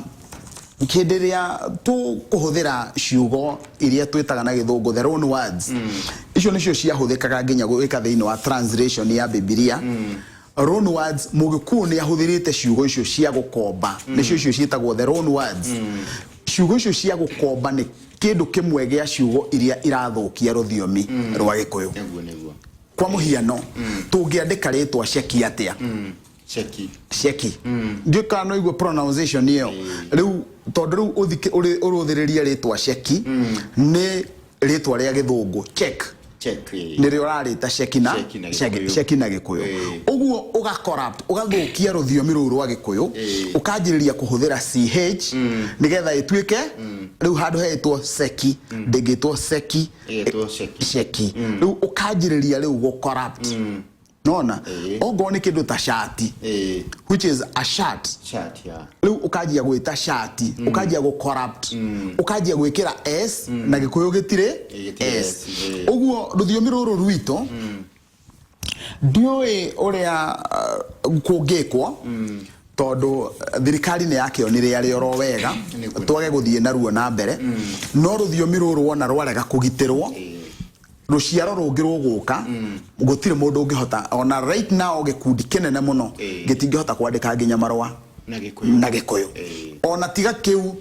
hĩndĩ ĩrĩa tũkũhũthĩra ciugo iria twĩtaga na Gĩthũngũ the loan words, icio nĩcio ciahũthĩkaga nginya gwĩka thĩinĩ wa translation ya Bibilia. Loan words, Mũgĩkũyũ nĩ ahũthĩrĩte ciugo icio cia gũkomba, nĩcio icio ciĩtagwo the loan words. Ciugo icio cia gũkomba nĩ kĩndũ kĩmwe gĩa ciugo iria irathũkia rũthiomi rwa Gĩkũyũ. Nĩguo, nĩguo. Kwa mũhiano, tũngĩandĩka rĩtwa ceki atĩa? Ceki. Ceki, ndiũ kana no igue pronunciation ĩyo rĩu, tondũ rĩu ũrũthĩrĩrie rĩtwa ceki nĩ rĩtwa rĩa Gĩthũngũ, check. Check. Nĩrĩo ũrarĩta ceki na Ceki na ceki Gĩkũyũ. Ceki na Gĩkũyũ. Ũguo ũga corrupt, ũgathũkia rũthiomi rũu rwa Gĩkũyũ, ũkanjĩrĩria kũhũthĩra ch nĩgetha ĩtuĩke rĩu handũ heĩtwo seki ndĩngĩtwo seki. Ĩgetwo ceki. Ceki. Rĩu ũkanjĩrĩria rĩu gũ corrupt, nona ongorwo nĩ kĩndũ ta shati, which is a shirt. Shirt, yeah. Rĩu ũkanjia gwĩta shati, ũkanjia gũ corrupt, ũkanjia gwĩkĩra s na Gĩkũyũ gĩtirĩ Gĩtirĩ s. S, ĩĩ. Ũguo rũthiomi rũrũ rwitũ ndiũĩ ũrĩa kũngĩkwo, tondũ thirikari nĩ yakĩonire arĩ oro wega Nĩguo. twage gũthiĩ naruo na mbere. No rũthiomi rũrũ wona rwarega kũgitĩrwo, rũciaro rũngĩ rũgũka gũtirĩ mũndũ ũngĩhota. Ona right now gĩkundi kĩnene mũno gĩtingĩhota kwandĩka nginya marũa na Gĩkũyũ. Na Gĩkũyũ. Ona tiga kĩu,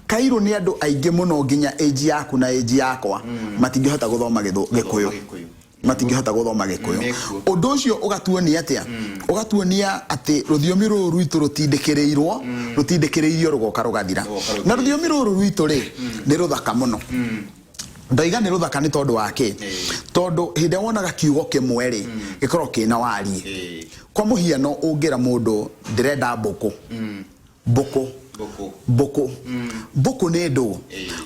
kairũ nĩ andũ aingĩ mũno, nginya age yaku na age yakwa, matingĩhota gũthoma Gĩkũyũ. Gĩkũyũ. Matingĩhota gũthoma Gĩkũyũ. Mekuo. Ũndũ ũcio ũgatuonia atĩa? Ũgatuonia atĩ rũthiomi rũrũ rwitũ rũtindĩkĩrĩirwo, rũtindĩkĩrĩirio rũgoka rũgathira. Rũgoka rũthira. Na rũthiomi rũrũ rwitũ rĩ, nĩ rũthaka mũno. Ndoiga nĩ rũthaka nĩ tondũ wa kĩ? Tondũ hĩndĩ ĩrĩa wonaga kiugo kĩmwe rĩ, gĩkoragwo kĩna wariĩ. Kwa mũhiano, ũngĩra mũndũ ndĩrenda mbũkũ, mbũkũ. Mbũkũ. Mbũkũ, mbũkũ nĩ ndũ?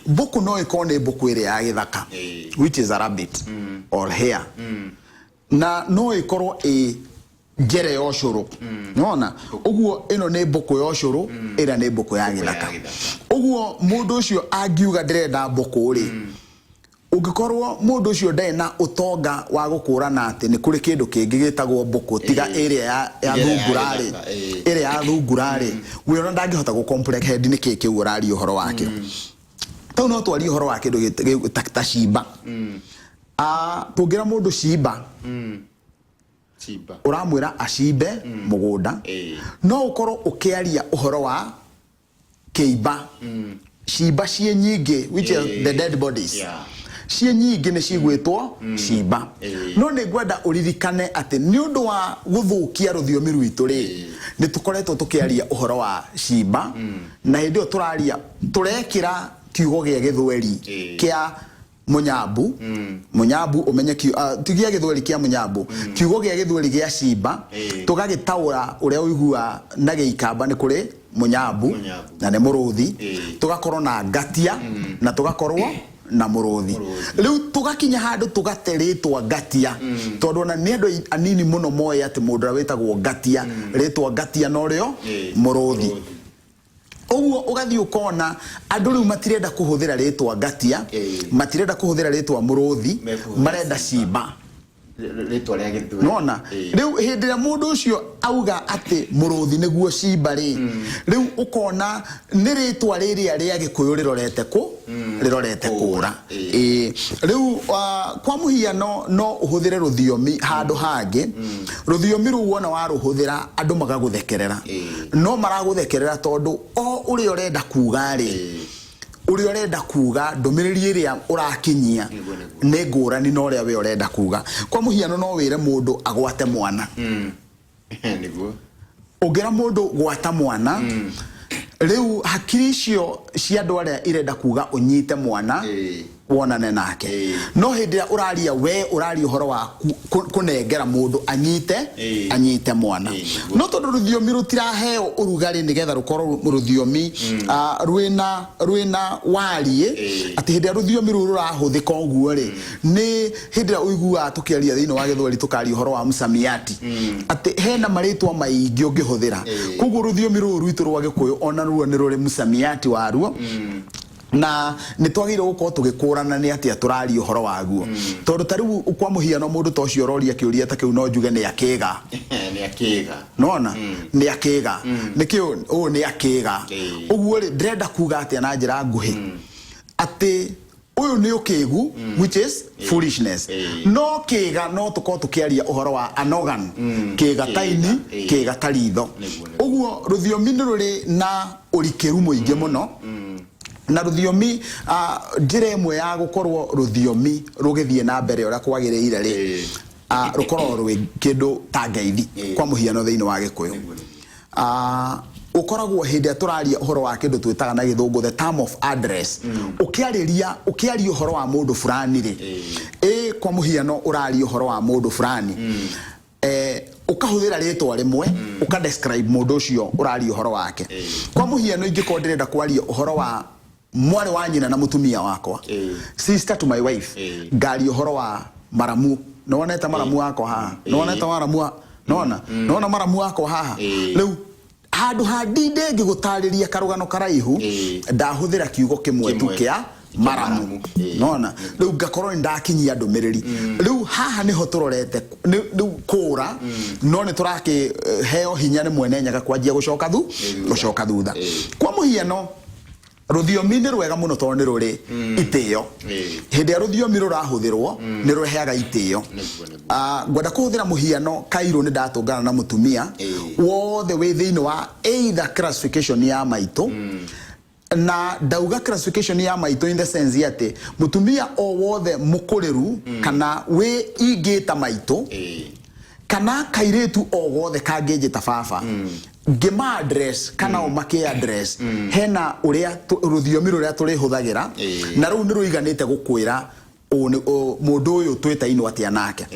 Mbũkũ no ĩkorwo nĩ mbũkũ ĩrĩa ya gĩthaka, which is a rabbit or hare, na no ĩkorwo ĩ njere ya ũcũrũ. Nĩwona ũguo? Ĩno nĩ mbũkũ ya ũcũrũ, ĩrĩa nĩ mbũkũ ya gĩthaka. Gĩthaka. Ũguo mũndũ ũcio angiuga ndĩrenda mbũkũ rĩ, ũngĩkorwo mũndũ ũcio ndarĩ na ũtonga wa gũkũrana atĩ nĩ kũrĩ kĩndũ kĩngĩ gĩtagwo mbũkũ tiga ĩrĩa ya Ĩrĩa ya thungura rĩ, gĩthaka, ĩĩ. ĩrĩa ya thungura rĩ, we ona ndangĩhota gũ comprehend nĩ kĩĩ kĩu ũraria ũhoro wakĩo. Tau no twarie ũhoro wa kĩndũ ta cimba. Ah, tũngĩra mũndũ cimba, Chimba. Ũramwĩra acimbe mũgũnda. No ũkorwo ũkĩaria ũhoro wa kĩimba, cimba ciĩ nyingĩ, which is the dead bodies. Ciĩ nyingĩ nĩ cigwĩtwo cimba. No nĩ ngwenda ũririkane atĩ nĩ ũndũ wa gũthũkia rũthiomi rwitũ rĩ, nĩ tũkoretwo tũkĩaria ũhoro wa cimba, na hĩndĩ ĩyo tũraria tũrekĩra kiugo gĩa Gĩthweri kĩa mũnyambu. Mũnyambu, ũmenye ti gĩa Gĩthweri kĩa mũnyambu, kiugo gĩa Gĩthweri gĩa cimba, tũgagĩtaũra ũrĩa ũigua na Gĩikamba nĩ kũrĩ mũnyambu, Mũnyambu. Na nĩ mũrũthi. Tũgakorwo na ngatia na tũgakorwo na mũrũthi. Mũrũthi. Rĩu tũgakinya handũ tũgate rĩtwa ngatia, tondũ ona nĩ andũ anini mũno moĩ atĩ mũndũ ũrĩa wĩtagwo ngatia, rĩtwa ngatia norĩo mũrũthi. Mũrũthi. Ũguo ũgathiĩ ũkona andũ rĩu matirenda kũhũthĩra rĩtwa ngatia, matirenda kũhũthĩra rĩtwa mũrũthi, Mekũhũthĩra marenda Simba. Simba. Rĩtwa rĩa gĩthweri. Nona rĩu hĩndĩ ĩrĩa mũndũ ũcio auga atĩ mũrũthi nĩguo Simba rĩ, rĩu ũkona nĩ rĩtwa rĩrĩa rĩa gĩkũyũ rĩrorete kũ rĩrorete kũra. Ĩĩ. Rĩu kwa mũhiano no ũhũthĩre rũthiomi handũ hangĩ, rũthiomi rũu wona warũhũthĩra andũ magagũthekerera, no maragũthekerera tondũ o ũrĩa ũrenda kuga rĩ, ũrĩa ũrenda kuga, ndũmĩrĩri ĩrĩa ũrakinyia Nĩguo, nĩguo. nĩ ngũrani na ũrĩa we ũrenda kuga. Kwa mũhiano no wĩre mũndũ agwate mwana. Ũngĩra mũndũ gwata mwana, rĩu hakiri icio cia andũ arĩa irenda kuga ũnyite mwana wonane nake, no hĩndĩ ĩrĩa ũraria we ũraria ũhoro wa kũnengera mũndũ anyite anyite mwana. No tondũ rũthiomi rũtiraheo ũrugarĩ nĩgetha rũkorwo rũthiomi rwĩna wariĩ, atĩ hĩndĩ ĩrĩa rũthiomi rũu rũrahũthĩka ũguo rĩ, nĩ hĩndĩ ĩrĩa ũiguaga tũkĩaria thĩinĩ wa gĩthweri tũkaria ũhoro wa msamiati, atĩ hena marĩtwa maingĩ ũngĩhũthĩra. Koguo rũthiomi rũrũ rwitũ rwa gĩkũyũ ona ruo nĩ rũrĩ msamiati waruo, na nĩ twagĩrĩirwo gũkorwo tũgĩkũrana nĩ atĩa tũraria ũhoro waguo, tondũ ta rĩu kwa mũhiano mũndũ ta ũcio ũroria kĩũria ta kĩu no njuge nĩ akĩga. Nĩ akĩga. Nona nĩ akĩga nĩkĩo ũũ nĩ akĩga. Ũguo rĩ, ndĩrenda kuga atĩa na njĩra nguhĩ? Atĩ ũyũ nĩ ũkĩgu, which is foolishness. No kĩga no tũkorwo tũkĩaria ũhoro wa an organ, kĩga ta ini, kĩga ta ritho. Nĩguo, nĩguo. Ũguo rũthiomi nĩ rũrĩ na ũrikĩru mũingĩ mũno, na rũthiomi njĩra ĩmwe ya gũkorwo rũthiomi rũgĩthiĩ na mbere ũrĩa kwagĩrĩire rĩ, rũkoragwo rwĩ kĩndũ ta ngeithi. Kwa mũhiano thĩinĩ wa gĩkũyũ Nĩguo, nĩguo. Ũkoragwo hĩndĩ ĩrĩa tũraria ũhoro wa kĩndũ twĩtaga na gĩthũngũ the term of address, ũkĩarĩria ũkĩaria ũhoro wa mũndũ fulani rĩ, ĩ kwa mũhiano ũraria ũhoro wa mũndũ fulani, ũkahũthĩra rĩtwa rĩmwe ũka describe mũndũ ũcio ũraria ũhoro wake. Kwa mũhiano ingĩkorwo ndĩrenda kwaria ũhoro wa mwarĩ wa nyina na mũtumia wakwa, sister to my wife, ngaria ũhoro wa maramu. Nĩwonete maramu wakwa haha? Nĩwonete maramu wa nona nona maramu wakwa haha? Rĩu handũ ha ndinde ngĩgũtarĩria karũgano karaihu, ndahũthĩra kiugo kĩmwe tu Kĩmwe. kĩa maramu. Maramu. Nona rĩu ngakorwo nĩ ndakinyia ndũmĩrĩri. Rĩu haha nĩho tũrorete rĩu kũra, no nĩ tũrakĩheo hinya nĩ mwene Nyaga kwanjia gũcoka thu thutha. Gũcoka thutha. Kwa mũhiano rũthiomi nĩ rwega mũno tondũ nĩ rũrĩ itĩo. Hĩndĩ ĩrĩa rũthiomi rũrahũthĩrwo nĩ rũreheaga itĩo. Nĩguo, nĩguo. Ngwenda kũhũthĩra mũhiano kairũ nĩ ndatũngana na mũtumia wothe wĩ thĩinĩ wa either classification ya maitũ, na ndauga classification ya maitũ in the sense atĩ mũtumia o wothe mũkũrĩru kana wĩ ingĩta maitũ, kana kairĩtu o gothe kangĩnjĩta baba, ngĩma address kana o makĩ address, hena ũrĩa rũthiomi rũrĩa tũrĩhũthagĩra, na rũu nĩ rũiganĩte gũkwĩra ũũ mũndũ ũyũ twĩtainwo atĩa nake.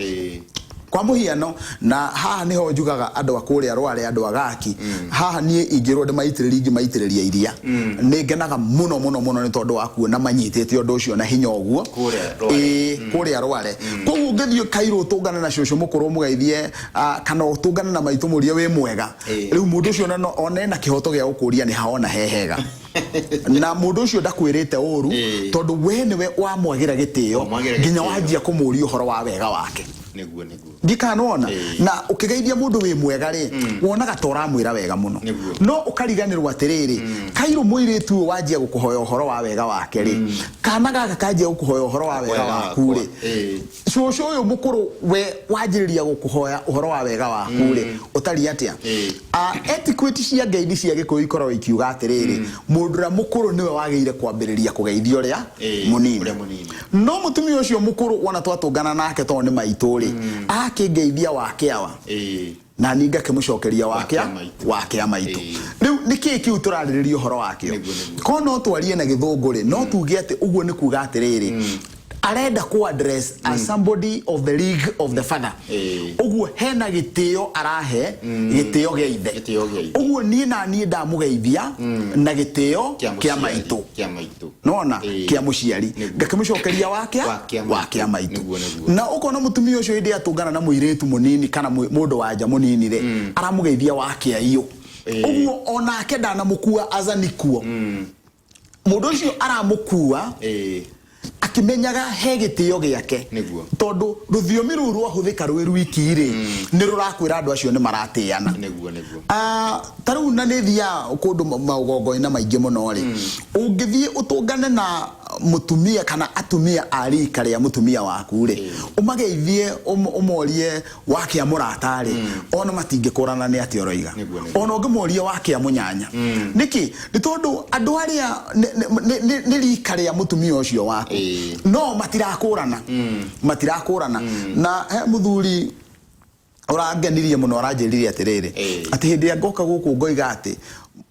Kwa mũhiano na haha nĩho njugaga andũ a kũrĩa Rware, andũ a Gaki haha, niĩ ingĩrwo ndĩmaitĩrĩrie, ingĩmaitĩrĩria iria. Nĩ ngenaga mũno mũno mũno nĩ tondũ wa kuona manyitĩte ũndũ ũcio na hinya ũguo. Kũrĩa Rware. Ĩĩ, kũrĩa Rware. Koguo ũngĩthiĩ kairũ ũtũngane na cũcũ mũkũrũ mũgeithie, kana ũtũngane na maitũ mũrie wĩ mwega, rĩu mũndũ ũcio ona no one na kĩhoto gĩa gũkũria nĩ haona he hega, na mũndũ ũcio ndakwĩrĩte ũru, tondũ we nĩwe wamwagĩra gĩtĩo Wamwagĩra nginya gĩtĩo. Wanjia kũmũria ũhoro wa wega wake. Nĩguo, nĩguo. Ndikanona na ũkĩgeithia mũndũ wĩ mwega rĩ, wonaga ta ũramwĩra wega mũno. No ũkariganĩrwo atĩrĩrĩ, kairũ mũirĩtu ũyũ wanjia gũkũhoya ũhoro wa wega wake rĩ, kana gaka kanjia gũkũhoya ũhoro wa wega Wega waku wakwa. rĩ, cũcũ ũyũ mũkũrũ we wanjĩrĩria gũkũhoya ũhoro wa wega waku rĩ, ũtariĩ atĩa? Etiquette cia ngeithi cia gĩkũyũ ikoragwo ikiuga atĩrĩrĩ, mũndũ ũrĩa mũkũrũ nĩwe wagĩrĩire kwambĩrĩria kũgeithia ũrĩa mũnini. Ũrĩa mũnini. No mũtumia ũcio mũkũrũ wona twatũngana nake tondũ nĩ maitũ rĩ, akĩngeithia wakĩawa, na niĩ ngakĩmũcokeria wakĩa Wakĩa maitũ. Wakĩa maitũ. Rĩu nĩ kĩĩ kĩu tũrarĩrĩria ũhoro wakĩo? Nĩguo, nĩguo. Ko no twarie na gĩthũngũ rĩ, no tuge atĩ ũguo nĩ kuga atĩrĩrĩ, arenda ku address as somebody of the league of the father. Ũguo hena gĩtĩo arahe, gĩtĩo gĩa ithe. Gĩtĩo gĩa ithe. Ũguo niĩ na niĩ ndamũgeithia na gĩtĩo kĩa kĩa mũciari, maitũ. Kĩa maitũ. Nona kĩa mũciari, ngakĩmũcokeria wakĩa Wakĩa maitũ. Wakĩa maitũ. Nĩguo, nĩguo. Na ũkona mũtumia ũcio hĩndĩ atũngana na mũirĩtu mũnini kana mũndũ wa nja mũnini rĩ, aramũgeithia wakĩa iyũ. Ũguo onake ndanamũkua as an equal. Mũndũ ũcio aramũkua akĩmenyaga he gĩtĩo gĩake. Nĩguo. Tondũ rũthiomi rũu rwahũthĩka rwĩ rwiki rĩ, nĩ rũrakwĩra andũ acio nĩ maratĩana. Nĩguo, nĩguo. Ah, ta rĩu na nĩ thiaga kũndũ maũgongoina maingĩ mũno rĩ, ũngĩthiĩ ũtũngane na mũtumia kana atumia a rika rĩa mũtumia waku rĩ, ũmageithie, ũmorie wakĩa mũrata rĩ, ona matingĩkũrana nĩ atĩa ũroiga. Nĩguo, nĩguo. Ona ũngĩmoria wakĩa mũnyanya. Nĩkĩ? Nĩ tondũ andũ arĩa nĩ rika rĩa mũtumia ũcio waku. No matirakũrana. Matirakũrana. Na he mũthuri ũrangenirie mũno, aranjĩrire atĩrĩrĩ, atĩ hĩndĩ ĩrĩa ngoka gũkũ ngoiga atĩ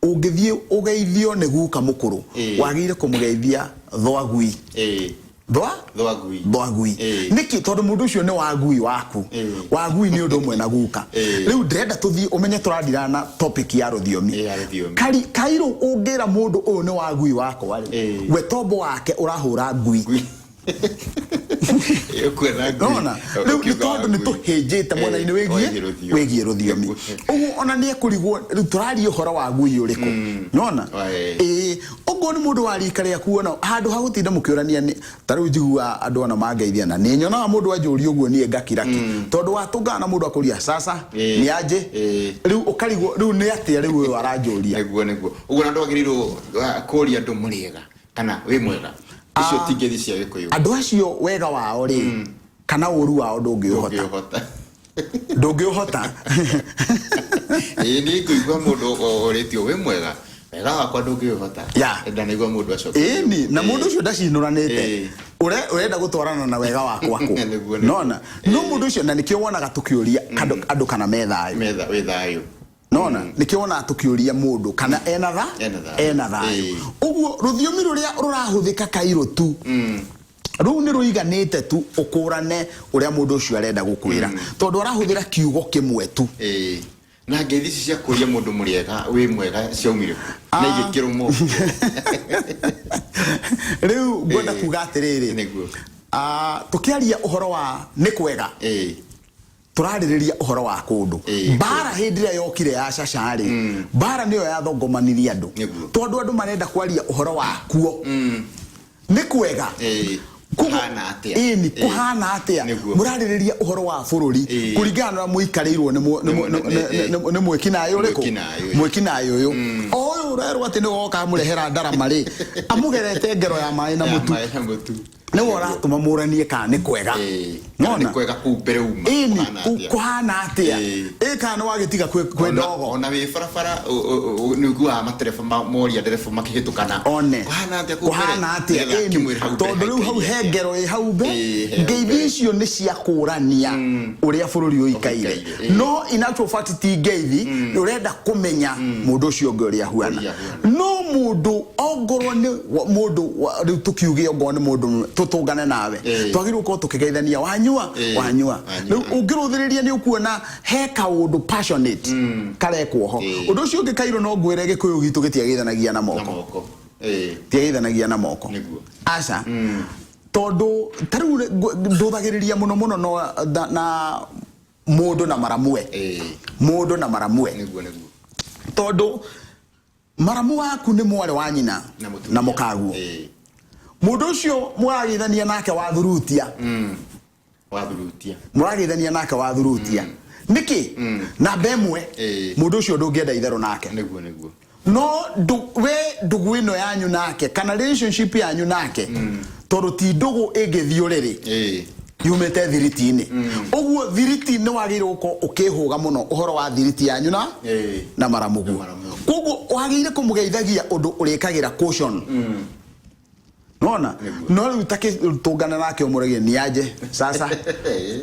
ũngĩthiĩ ũgeithio nĩ guka mũkũrũ, wagĩrĩire kũmũgeithia thwagui. Thwa? Thwagui. Thwagui. Nĩkĩ? Tondũ mũndũ ũcio nĩ wagui waku. Wagui nĩ ũndũ ũmwe na guka. Rĩu ndĩrenda tũthiĩ ũmenye tũradira na topic ya rũthiomi. Ya rũthiomi. Kari, kairũ ũngĩra mũndũ ũyũ nĩ wagui wakwa rĩ, we tombo wake ũrahũra ngui. Ngui. Ũkuona ngui. Nona rĩu nĩ Ũkiuga tondũ nĩ ngui. tũhĩnjĩte mwena-inĩ wĩgiĩ Wĩgiĩ rũthiomi. Wĩgiĩ rũthiomi. Ũguo ona nĩ ekũrigwo rĩu tũraria ũhoro wa ngui ũrĩkũ. Nona ĩĩ, ũguo nĩ mũndũ wa rika rĩaku, ona handũ ha gũtinda mũkĩũrania nĩ ta rĩu njiguaga andũ ona mangeithia na nĩ nyonaga mũndũ anjũria ũguo niĩ ngakira ki, tondũ watũngana na mũndũ akũria sasa nĩ anjĩ, rĩu ũkarigwo rĩu nĩ atĩa rĩu ũyũ aranjũria. Nĩguo, nĩguo. Ũguo na ndwagĩrĩirwo kũria andũ mũrĩega kana wĩ mwega, icio ti ngeithi cia Gĩkũyũ. Andũ acio wega wao rĩ, kana ũru wao, ndũngĩũhota. Ndũngĩũhota. Ndũngĩũhota. Ĩĩ, nĩ ngũigua mũndũ ũrĩtio wĩ mwega, wega wakwa ndũngĩũhota. Ndanaigua mũndũ acokeria. Ĩni na mũndũ ũcio ndacinũranĩte. Ũrenda gũtwarana na wega wakwa kũ? Nĩguo, nĩguo. Nona no mũndũ ũcio, na nĩkĩo wonaga tũkĩũria andũ kana me thayũ. Metha wĩ thayũ. Nona nĩkĩo wonaga tũkĩũria mũndũ kana ena tha Ena thayũ. Ena thayũ. Ũguo rũthiomi rũrĩa rũrahũthĩka kairũ tu rũu nĩ rũiganĩte tu ũkũrane ũrĩa mũndũ ũcio arenda gũkwĩra, tondũ arahũthĩra kiugo kĩmwe tu. Ĩĩ. Na ngeithi ici cia kũria mũndũ mũrĩega, wĩ mwega, ciaumire kũ na igĩkĩrũmwo ũguo? Rĩu ngwenda kuga atĩrĩrĩ, Ah, tũkĩaria ũhoro wa nĩ kwega, tũrarĩrĩria ũhoro wa kũndũ. Mbara hĩndĩ ĩrĩa yokire ya caca rĩ, mbara nĩyo yathongomanirie andũ. Tondũ andũ marenda kwaria ũhoro wa kuo nĩ kwega. Kũhana atĩa? Ĩni, kũhana atĩa? Mũrarĩrĩria ũhoro wa bũrũri kũringana na ũrĩa mũikarĩirwo nĩ mwĩkinaĩ ũrĩkũ? Mwĩkinaĩ ũyũ. Mwĩkinaĩ ũyũ, o ũyũ ũrerwo atĩ nĩwe woka amũrehera ndarama rĩ, amũgerete ngero ya maĩ na Ya mũtu. Maĩ na mũtu. Nĩwe ũratũma mũranie kana nĩ kwega. Kana nĩ Nona kwega kũu mbere uma. Ĩni. Kũhana atĩa? Kũhana atĩa? Ĩ kana nĩ wagĩtiga kwĩ ndogo. Ona wĩ barabara nĩ ũiguaga matereba moria ndereba makĩhĩtũkana, one kũhana atĩa kũu mbere? Kũhana atĩa? Nĩgetha Ĩni, akĩmwĩre hau mbere tondũ rĩu hau haikaire he atĩa. ngero ĩ hau mbe. Ĩĩ, he hau Ngeithi mbere. icio nĩ cia kũrania ũrĩa bũrũri ũikaire. Ũikaire, ĩĩ. No in actual fact ti ngeithi, ũrenda kũmenya mũndũ ũcio ũngĩ ũrĩa ahuana. Ũrĩa ahuana. No mũndũ ongorwo nĩ mũndũ rĩu tũkiuge ongorwo nĩ mũndũ tũtũngane nawe, twagĩrĩirwo gũkorwo tũkĩgeithania wanyua. Wanyua. Wanyua. Rĩu ũngĩrũthĩrĩria nĩ ũkuona he kaũndũ passionate karekwo ho. Ũndũ ũcio ũngĩ kairũ, no ngwĩre Gĩkũyũ gitũ gĩtiageithanagia na Na moko. Moko. Tiageithanagia na moko. Aca, tondũ ta rĩu ndũthagĩrĩria mũno mũno no na mũndũ na maramwe. Mũndũ na maramwe. Nĩguo, nĩguo. Tondũ maramu waku nĩ mwarĩ wa nyina na mũtumia. Na mũkaguo. Mũndũ ũcio mũrageithania nake wa thurutia. Wathurutia. Mũrageithania nake wa thurutia nĩkĩ? Namba ĩmwe, mũndũ ũcio ndũngĩenda itherũ nake. Nĩguo, nĩguo. No we ndũgũ ĩno yanyu nake kana relationship yanyu nake, tondũ ti ndũgũ ĩngĩthiĩ ũrĩrĩ, yumĩte thiriti-inĩ. Ũguo thiriti nĩ wagĩrĩirwo gũkorwo ũkĩhũga mũno ũhoro wa thiriti yanyu na na maramuguo. Na maramuguo. Koguo wagĩrĩire kũmũgeithagia ũndũ ũrĩkagĩra caution. Nona no rĩu takĩtũngana nake ũmũragie nĩ anje sasa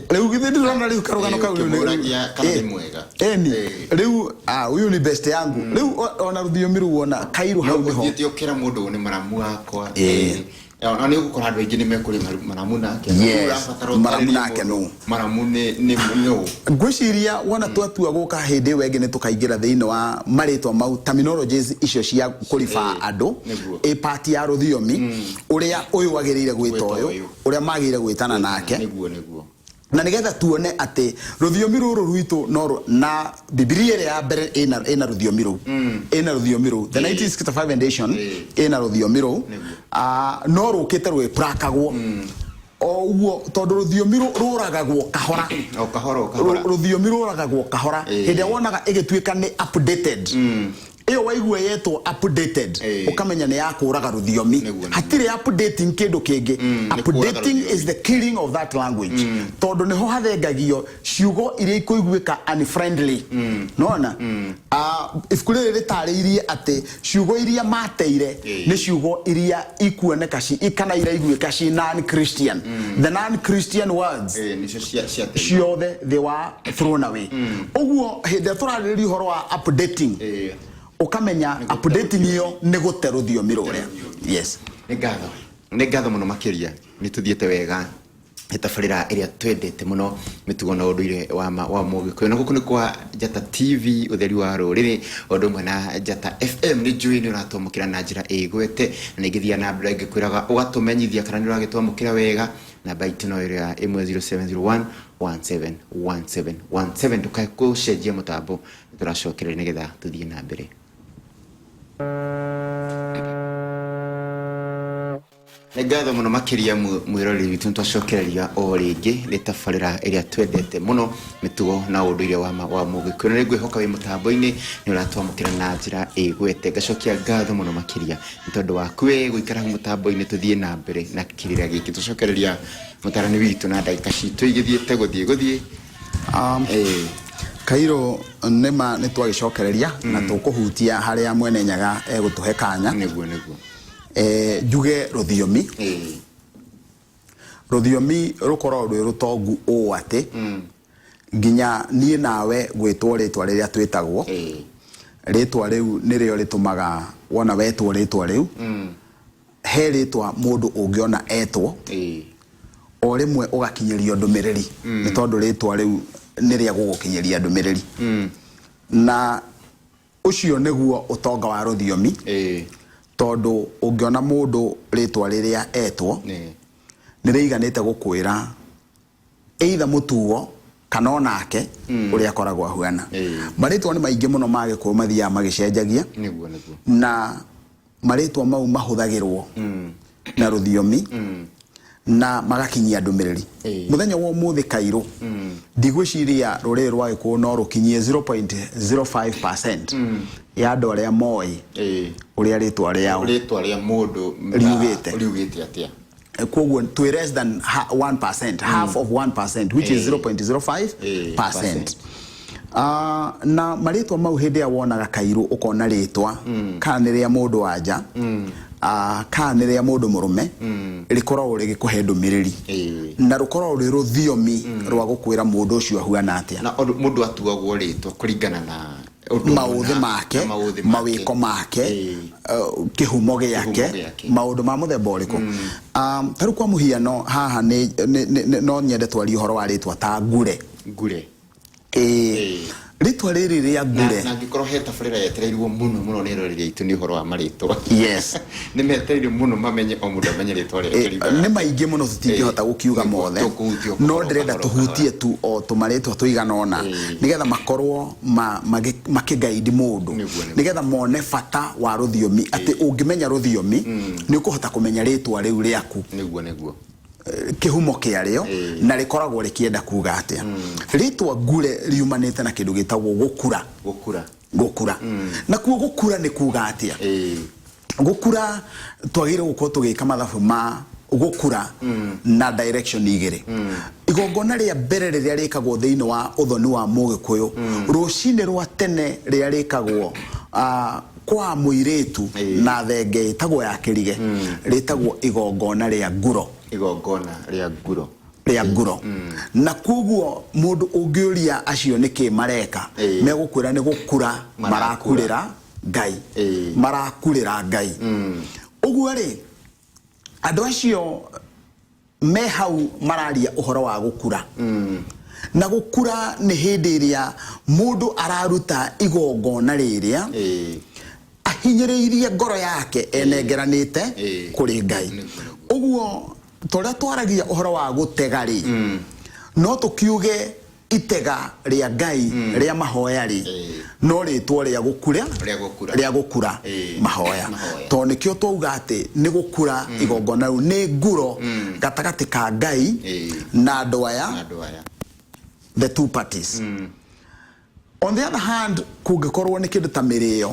rĩu githĩ ndĩrona rĩu karũgano kau rĩu Ũkĩmũragia kana nĩ mwega. Ĩni, rĩu ah, huyu ni best yangu rĩu ona rũthiomi rũu ona kairũ No hau nĩho. ũthiĩte ũkĩra mũndũ ũyũ nĩ maramu wakwa. Ĩĩ. Ona nĩ ũgũkora andũ aingĩ nĩ mekũrĩ maramu nake. Yes, Rĩu ũrabatara maramu ũtarĩrie nake mũndũ, nũ. Maramu nĩ nũ? Ngwĩciria wona twatua gũka hĩndĩ ĩyo ĩngĩ nĩ tũkaingĩra thĩinĩ wa marĩtwa mau, terminologies icio cia kũriba andũ. Ĩ part ya rũthiomi ũrĩa ũyũ wagĩrĩire gwĩta Gwĩta ũyũ ũyũ. Ũrĩa magĩrĩire gwĩtana nake. Nĩguo, nĩguo. Na nigetha tuone atĩ rũthiomi rũrũ rwitũ no na Bibilia ĩrĩa ya mbere ĩna rũthiomi rũu, ĩna rũthiomi rũu, the 1965 edition ĩna rũthiomi rũu. Ah, no rũkĩte rwĩprakagwo o ũguo tondũ rũthiomi rũragagwo kahora. O kahora o kahora. Rũthiomi rũragagwo kahora. Hĩndĩ ĩrĩa wonaga ĩgĩtuĩka nĩ updated, ĩyo waigua yetwo updated, ũkamenya nĩ ya kũraga rũthiomi. Nĩguo, nĩguo. Hatirĩ updating kĩndũ kĩngĩ. Nĩ kũraga Updating rũthiomi. is the killing of that language, tondũ nĩho hathengagio ciugo iria ikũiguĩka unfriendly. Nona ibuku rĩrĩ rĩtarĩirie atĩ ciugo iria mateire nĩ ciugo iria ikuoneka ci kana iraiguĩka ci non Christian, the non Christian words. Nĩcio cia tene. Ciothe they were thrown away. Ũguo hĩndĩ ĩrĩa tũrarĩrĩria ũhoro wa updating, ũkamenya Nĩ gũte updating rũthiomi. Ĩyo nĩ gũte rũthiomi rũrĩa, yes. Nĩ ngatho mũno makĩria. Nĩ tũthiĩte wega tabarĩra ĩrĩa twendete mũno, mĩtugo na ũndũire wa ma wa Mũgĩkũyũ, na gũkũ nĩ kwa Njata TV, ũtheri wa rũrĩrĩ, o ũndũ ũmwe na Njata FM. Nĩ njũĩ nĩ ũratwamũkĩra na njĩra ĩgwete, na nĩ ngĩthiaga na mbere ngĩkwĩraga ũgatũmenyithia kana nĩ ũragĩtwamũkĩra wega. Namba itũ no ĩrĩa ĩmwe, 0701 171717. Ndũkae gũcenjia mũtambo, nĩ tũracokereria nĩgetha tũthiĩ na mbere. Nĩ ngatho mũno makĩria, mwĩroreri witũ. Nĩ twacokereria o rĩngĩ nĩ tabarĩra ĩrĩa twendete mũno, mĩtugo na ũndũire wa ma wa Mũgĩkũyũ, na nĩ ngwĩhoka wĩ mũtambo-inĩ nĩ ũratwamũkĩra na njĩra ĩgwete. Ngacokia ngatho mũno makĩria nĩ tondũ waku we gũikara hau mũtambo-inĩ. Tũthiĩ na mbere na kĩrĩra gĩkĩ. Tũcokereria mũtarani witũ na ndagĩka citũ igĩthiĩte gũthiĩ. Kairũ nĩma nĩ twagĩcokereria na tũkũhutia harĩa Mwene Nyaga egũtũhe kanya. Nĩguo. Njuge rũthiomi, rũthiomi rũkoragwo rwĩ rũtongu ũũ atĩ nginya niĩ nawe gwĩtwo rĩtwa rĩrĩa twĩtagwo, rĩtwa rĩu nĩrĩo rĩtũmaga wona wetwo rĩtwa rĩu. He rĩtwa mũndũ ũngĩona etwo, o rĩmwe ũgakinyĩrio ndũmĩrĩri, nĩ tondũ rĩtwa rĩu nĩ rĩa gũgũkinyĩria ndũmĩrĩri, na ũcio nĩguo ũtonga wa rũthiomi, tondũ ũngĩona mũndũ rĩtwa rĩrĩa etwo nĩ rĩiganĩte gũkwĩra either mũtugo kana onake ũrĩa akoragwo ahuana. Marĩtwa nĩ maingĩ mũno ma Gĩkũyũ mathiaga magĩcenjagia, Nĩguo. na marĩtwa mau mahũthagĩrwo na rũthiomi na magakinyia ndũmĩrĩri. Mũthenya wa ũmũthĩ, Kairũ, ndigwĩciria rũrĩrĩ rwa Gĩkũyũ no rũkinyie 0.05% ya andũ arĩa moĩ ũrĩa rĩtwa rĩao rĩtwa rĩa mũndũ riugĩte. Riugĩte atĩa. Koguo twĩ less than 1%, half of 1%, which is 0.05 percent. Na marĩtwa mau, hĩndĩ ĩrĩa wonaga, Kairũ, ũkona rĩtwa kana nĩ rĩa mũndũ wa nja, kana nĩ rĩa mũndũ mũrũme, rĩkoragwo rĩgĩkũhe ndũmĩrĩri, na rũkoragwo rwĩ rũthiomi rwa gũkwĩra mũndũ ũcio ahuana atĩa. Na ũndũ mũndũ atuagwo rĩtwa kũringana na ũndũ maũthĩ mũna, make, na maũthĩ make. Mawĩko make, kĩhumo gĩake, Kĩhumo gĩake. Maũndũ ma mũthemba ũrĩkũ. Ta rĩu kwa mũhiano haha no nyende twarie ũhoro wa rĩtwa ta Ngure. Ngure. Ĩĩ. Rĩtwa rĩrĩ rĩa Ngure, na angĩkorwo he tabarĩra yetereirwo mũno mũno nĩ eroreri aitũ, nĩ ũhoro wa marĩtwa. Nĩ metereire mũno mamenye, o mũndũ amenye rĩtwa rĩake riugaga Nĩ maingĩ mũno, tũtingĩhota gũkiuga mothe, Tũkũhutia o no kahora, ndĩrenda kahora, tũhutie tu o tũmarĩtwa tũigana ũna, nĩgetha makorwo makĩgaidi mũndũ, Nĩguo. nĩgetha mone bata wa rũthiomi, atĩ ũngĩmenya rũthiomi nĩ ũkũhota kũmenya rĩtwa rĩu rĩaku, Nĩguo. Kĩhumo kĩarĩo, na rĩkoragwo rĩkĩenda kuga atĩa. Rĩtwa Ngure riumanĩte na kĩndũ gĩtagwo gũkura. Gũkura. Gũkura. Nakuo gũkura nĩ kuga atĩa? Gũkura, twagĩrĩirwo gũkorwo tũgĩka mathabu ma gũkura na direction igĩrĩ. Igongona rĩa mbere rĩrĩa rĩkagwo thĩinĩ wa ũthoni wa Mũgĩkũyũ rũcinĩ rwa tene, rĩrĩa rĩkagwo kwa mũirĩtu na thenge ĩtagwo ya kĩrige, rĩtagwo igongona rĩa nguro. Igongona rĩa nguro. Rĩa nguro. Na koguo mũndũ ũngĩũria acio nĩkĩ mareka, megũkwĩra nĩ gũkura. Marakura. Marakurĩra Ngai. Marakurĩra Ngai. Ũguo rĩ, andũ acio me hau mararia ũhoro wa gũkura, na gũkura nĩ hĩndĩ ĩrĩa mũndũ araruta igongona rĩrĩa ahinyĩrĩirie ngoro yake, enengeranĩte kũrĩ Ngai. Ũguo torĩa twaragia ũhoro wa gũtega rĩ, No tũkiuge itega rĩa Ngai rĩa mahoya rĩ, no rĩtwo rĩa gũkura. Rĩa gũkura. Rĩa gũkura mahoya. Mahoya. Tondũ nĩkĩo twauga atĩ nĩ gũkura igongona rĩu nĩ nguro gatagatĩ ka Ngai na andũ aya. Na andũ aya. The two parties. On the other hand, kũngĩkorwo nĩ kĩndũ ta mĩrĩo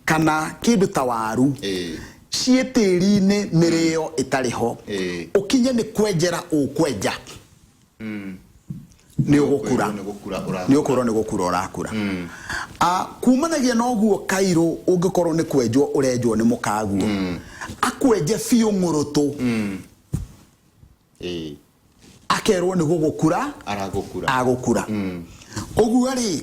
kana kĩndũ ta waru ciĩ tĩri-inĩ, mĩrĩo ĩtarĩ ho, ũkinye nĩ kwenjera ũkwenja, nĩ ũgũkura. Nĩ gũkura ũrakura. Nĩ ũkũrwo nĩ gũkura ũrakura. Ah, kumanagia na ũguo kairũ, ũngĩkorwo nĩ kwenjwo ũrenjwo nĩ mũkaguo, akwenje biũ ng'ũrũtũ, akerwo nĩ gũgũkura. Aragũkura. Agũkura. Ũguo rĩ,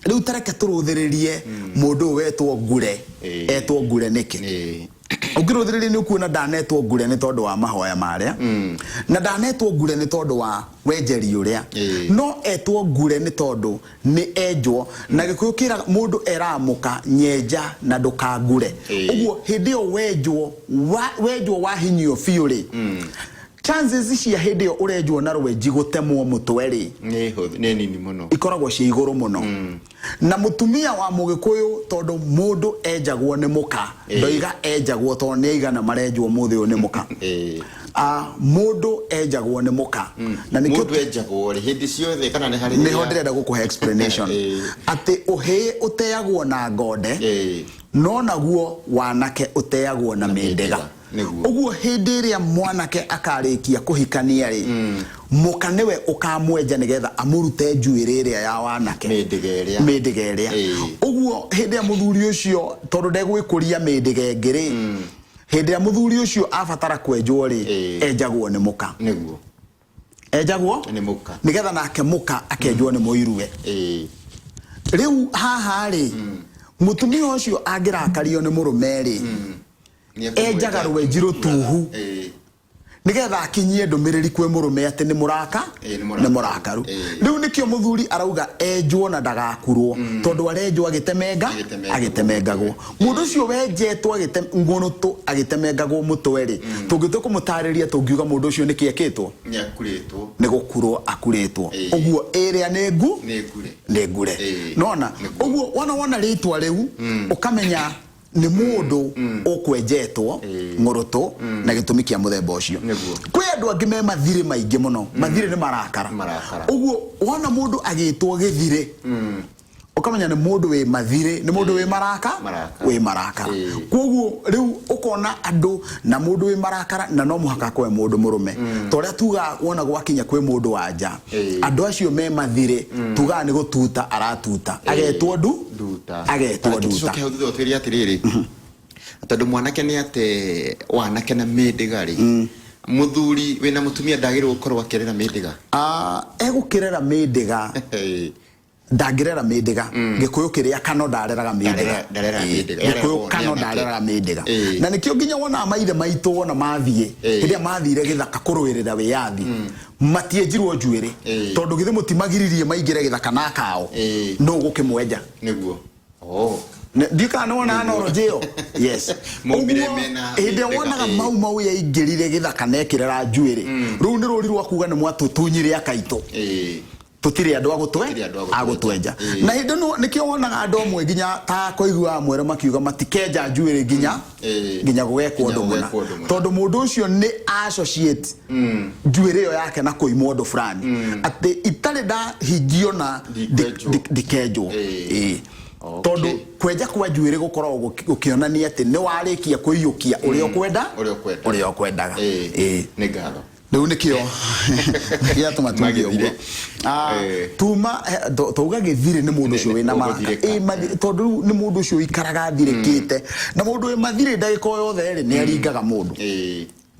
rĩu tareke tũrũthĩrĩrie mũndũ ũyũ wetwo ngure. Etwo ngure nĩkĩ? Ũngĩrũthĩrĩria nĩ ũkuona ndanetwo ngure nĩ tondũ wa mahoya marĩa, na ndanetwo ngure nĩ tondũ wa wenjeri ũrĩa, no etwo ngure nĩ tondũ nĩ enjwo. Na Gĩkũyũ kĩraga mũndũ eramũka nyenja na ndũkangure. Ũguo hĩndĩ ĩyo wenjwo wenjwo wahinyio biũ rĩ, chances cia hĩndĩ ĩyo ũrenjwo na rwenji gũtemwo mũtwe rĩ, Nĩ hũthũ, nĩ nini mũno. Ikoragwo ciĩ igũrũ mũno. Na mũtumia wa Mũgĩkũyũ, tondũ mũndũ enjagwo nĩ mũka, ndoiga enjagwo tondũ nĩ aigana marenjwo mũthĩ ũyũ nĩ mũka. Ah, mũndũ enjagwo nĩ mũka na nĩkĩo Mũndũ enjagwo rĩ hĩndĩ ciothe kana nĩ harĩ nĩho ndĩrenda gũkũhe explanation, atĩ ũhĩĩ ũteagwo na ngonde, no naguo wanake ũteagwo na mĩndĩga. Ũguo hĩndĩ ĩrĩa mwanake akarĩkia kũhikania rĩ, mũka nĩwe ũkamwenja nĩgetha amũrute njuĩrĩ ĩrĩa ya wanake. Mĩndĩga ĩrĩa. Mĩndĩga ĩrĩa. Ũguo hĩndĩ ĩrĩa mũthuri ũcio, tondũ ndegwĩkũria mĩndĩga ĩngĩ rĩ, hĩndĩ ĩrĩa mũthuri ũcio abatara kwenjwo rĩ, enjagwo nĩ mũka. Enjagwo Nĩ mũka. Nĩgetha nake mũka akenjwo nĩ mũiruwe. Rĩu haha rĩ, mũtumia ũcio angĩrakario nĩ mũrũme rĩ, Nĩ enjaga rwenji rũtuhu nĩgetha akinyie ndũmĩrĩri kwĩ mũrũme atĩ nĩ mũraka. Ĩĩ, nĩ mũrakaru. Nĩ mũrakaru. Rĩu nĩkĩo mũthuri arauga enjwo na ndagakurwo, tondũ arenjwo agĩtemenga. Agĩtemengagwo. Agĩtemengagwo. Mũndũ ũcio wenjetwo ngũrũtũ agĩtemengagwo mũtwe rĩ, tũngĩtua kũmũtarĩria tũngiuga mũndũ ũcio nĩkĩ ekĩtwo? Nĩ akurĩtwo. Nĩ gũkurwo akurĩtwo. Ũguo ĩrĩa nĩ ngu Nĩ ngure. Nĩ ngure. Nona ũguo wona rĩtwa rĩu ũkamenya nĩ mũndũ ũkwenjetwo ng'ũrũtũ na gĩtũmi kĩa mũthemba ũcio. Kwĩ andũ angĩ me mathirĩ maingĩ mũno. Mathirĩ nĩ marakara. Marakara. Ũguo wona mũndũ agĩtwo gĩthirĩ ũkamenya nĩ mũndũ wĩ mathirĩ, nĩ mũndũ wĩ maraka. Marakara. Wĩ marakara. Koguo rĩu ũkona andũ na mũndũ wĩ marakara, na no mũhaka akorwo e mũndũ mũrũme, ta ũrĩa tugaga wona gwakinya kwĩ mũndũ wa nja, andũ acio me mathirĩ tugaga nĩ gũtuta aratuta, agetwo ndu. Nduta. Agetwo Tareke nduta. Tũcoke hau thutha ũtwĩre atĩrĩrĩ, tondũ mwanake nĩ ate wanake na mĩndĩga rĩ, mũthuri wĩna mũtumia ndagĩrĩirwo gũkorwo akĩrera mĩndĩga? Ah, egũkĩrera mĩndĩga? Ndangĩrera mĩndĩga. Gĩkũyũ kĩrĩa kano ndareraga mĩndĩga. Ndareraga mĩndĩga. Gĩkũyũ Yareragwo nĩ kano anake. Ndareraga mĩndĩga. Na nĩkĩo nginya wonaga maithe maitũ wona mathiĩ, hĩndĩ ĩrĩa mathire gĩthaka kũrũĩrĩra wĩyathi, matienjirwo njuĩrĩ, tondũ githĩ mũtimagiririe maingĩre gĩthaka na kao? No gũkĩmwenja. Nĩguo. Oh. Ndiũ kana nĩ wona analogy ĩyo? Yes. Maumire Ũguo, mena hĩndĩ ĩrĩa mĩndĩga, wonaga Mau Mau yaingĩrire gĩthaka na ĩkĩrera njuĩrĩ, rũu nĩ rũri rwa kuga nĩ mwatũtunyire akaitũ, tũtirĩ andũ agũtwe Tũtirĩ andũ a agũtwenja. gũtwenja. Na hĩndĩ ĩno nĩkĩo wonaga andũ amwe nginya ta kũiguaga mwere makiuga matikenja njuĩrĩ nginya nginya gũgekwo Nginya ũndũ mũna, gũgekwo ũndũ mũna. Tondũ mũndũ ũcio nĩ associate njuĩrĩ ĩyo yake na kũimwo ũndũ fulani, atĩ itarĩ ndahingio na Ndikwenjwo. ndikenjwo. Tondũ kwenja kwa njuĩrĩ gũkoragwo gũkĩonania atĩ nĩ warĩkia kũiyũkia ũrĩa ũkwenda. Ũrĩa ũkwenda. Ũrĩa ũkwendaga. Nĩ ngatho. Rĩu nĩkĩo gĩatũma tuge ũguo. Magĩthire. Ah, tuma twauga gĩthirĩ nĩ mũndũ ũcio wĩna maraka. Ũgũthirĩka. Tondũ rĩu nĩ mũndũ ũcio ũikaraga athirĩkĩte, na mũndũ wĩ mathirĩ ndagĩka o yothe rĩ, nĩ aringaga mũndũ.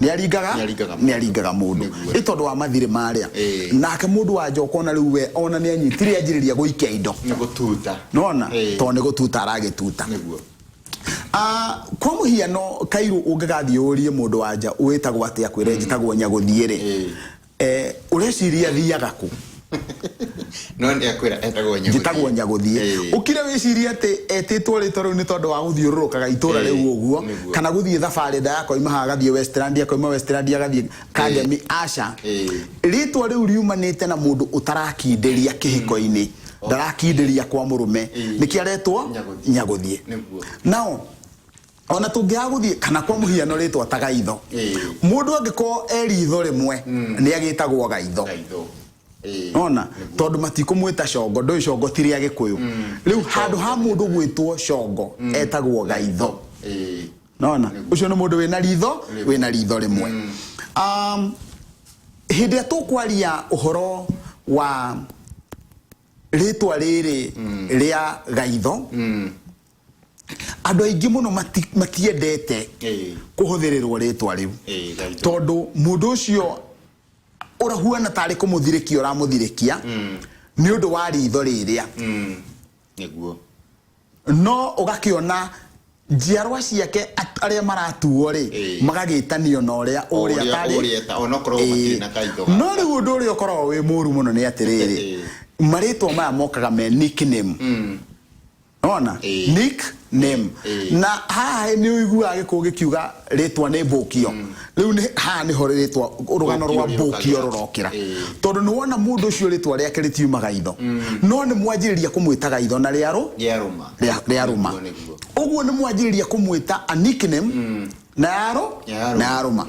Nĩ aringaga. Nĩ aringaga mũndũ. Nĩ aringaga mũndũ. Ĩ tondũ wa mathirĩ marĩa. Nake mũndũ wa nja ũkona rĩu we ona nĩ anyitire anjĩrĩria gũikia indo. Nĩ gũtuta. Nona tondũ nĩ gũtuta aragĩtuta. Ah, kwa mũhiano kairu, ũngĩgathiĩ ũrie mũndũ wa nja wĩtagwo atĩa, kwĩre njĩtagwo Nyagũthiĩ rĩ, ũreciria thiaga kũ? No nĩ akwĩra etagwo Nyagũthiĩ. Njĩtagwo Nyagũthiĩ. Ũkire wĩcirie atĩ etĩtwo rĩtwa rĩu nĩ tondũ wa gũthiũrũrũkaga itũra rĩu ũguo, kana gũthiĩ thabarĩ ndaya akoima haha agathiĩ Westland, akoima Westland agathiĩ Kangemi, aca. Rĩtwa rĩu riumanĩte na mũndũ ũtarakindĩria kĩhiko-inĩ, ndarakindĩria kwa mũrũme, nĩkĩo aretwo Nyagũthiĩ. Nyagũthiĩ. Nao ona tũngĩaga gũthiĩ kana kwa mũhiano rĩtwa ta Gaitho, mũndũ angĩkorwo e ritho rĩmwe nĩ agĩtagwo Gaitho. Gaitho. Ona tondũ matikũmwĩta Congo, ndũĩ Congo ti rĩa Gĩkũyũ. Rĩu handũ ha mũndũ gwĩtwo Congo etagwo Gaitho. Nona ũcio nĩ mũndũ wĩna ritho, wĩna ritho rĩmwe. Hĩndĩ ĩrĩa tũkwaria ũhoro wa rĩtwa rĩrĩ rĩa Gaitho, andũ aingĩ mũno matiendete kũhũthĩrĩrwo rĩtwa rĩu, Gaitho. Tondũ mũndũ ũcio ũrahuana tarĩ kũmũthirĩkia ũramũthirĩkia nĩ ũndũ wa ritho rĩrĩa. No ũgakĩona njiarwa ciake arĩa maratuo rĩ, magagĩtanio na ũrĩa O ũrĩa ũrĩa tarĩ. Ũrĩa onokorwo matirĩ na kaitho No rĩu ũndũ ũrĩa ũkoragwo wĩ mũru mũno nĩ atĩrĩrĩ, marĩtwa maya mokaga me nickname. Ona nickname. Na haha nĩ ũiguaga Gĩkũyũ gĩkiuga rĩtwa nĩ mbũkio. Rĩu nĩ haha nĩho rĩtwa rũgano rwa Mbũkio mbũkio rĩũkagĩra. rũrokĩra, tondũ nĩ wona mũndũ ũcio rĩtwa rĩake rĩtiuma Gaitho, no nĩ mwanjĩrĩria kũmwĩta Gaitho na rĩarũ Rĩarũma. Rĩarũma. Nĩguo, nĩguo. Ũguo nĩ mwanjĩrĩria kũmwĩta a nickname na yarũ Yarũma. na yarũma.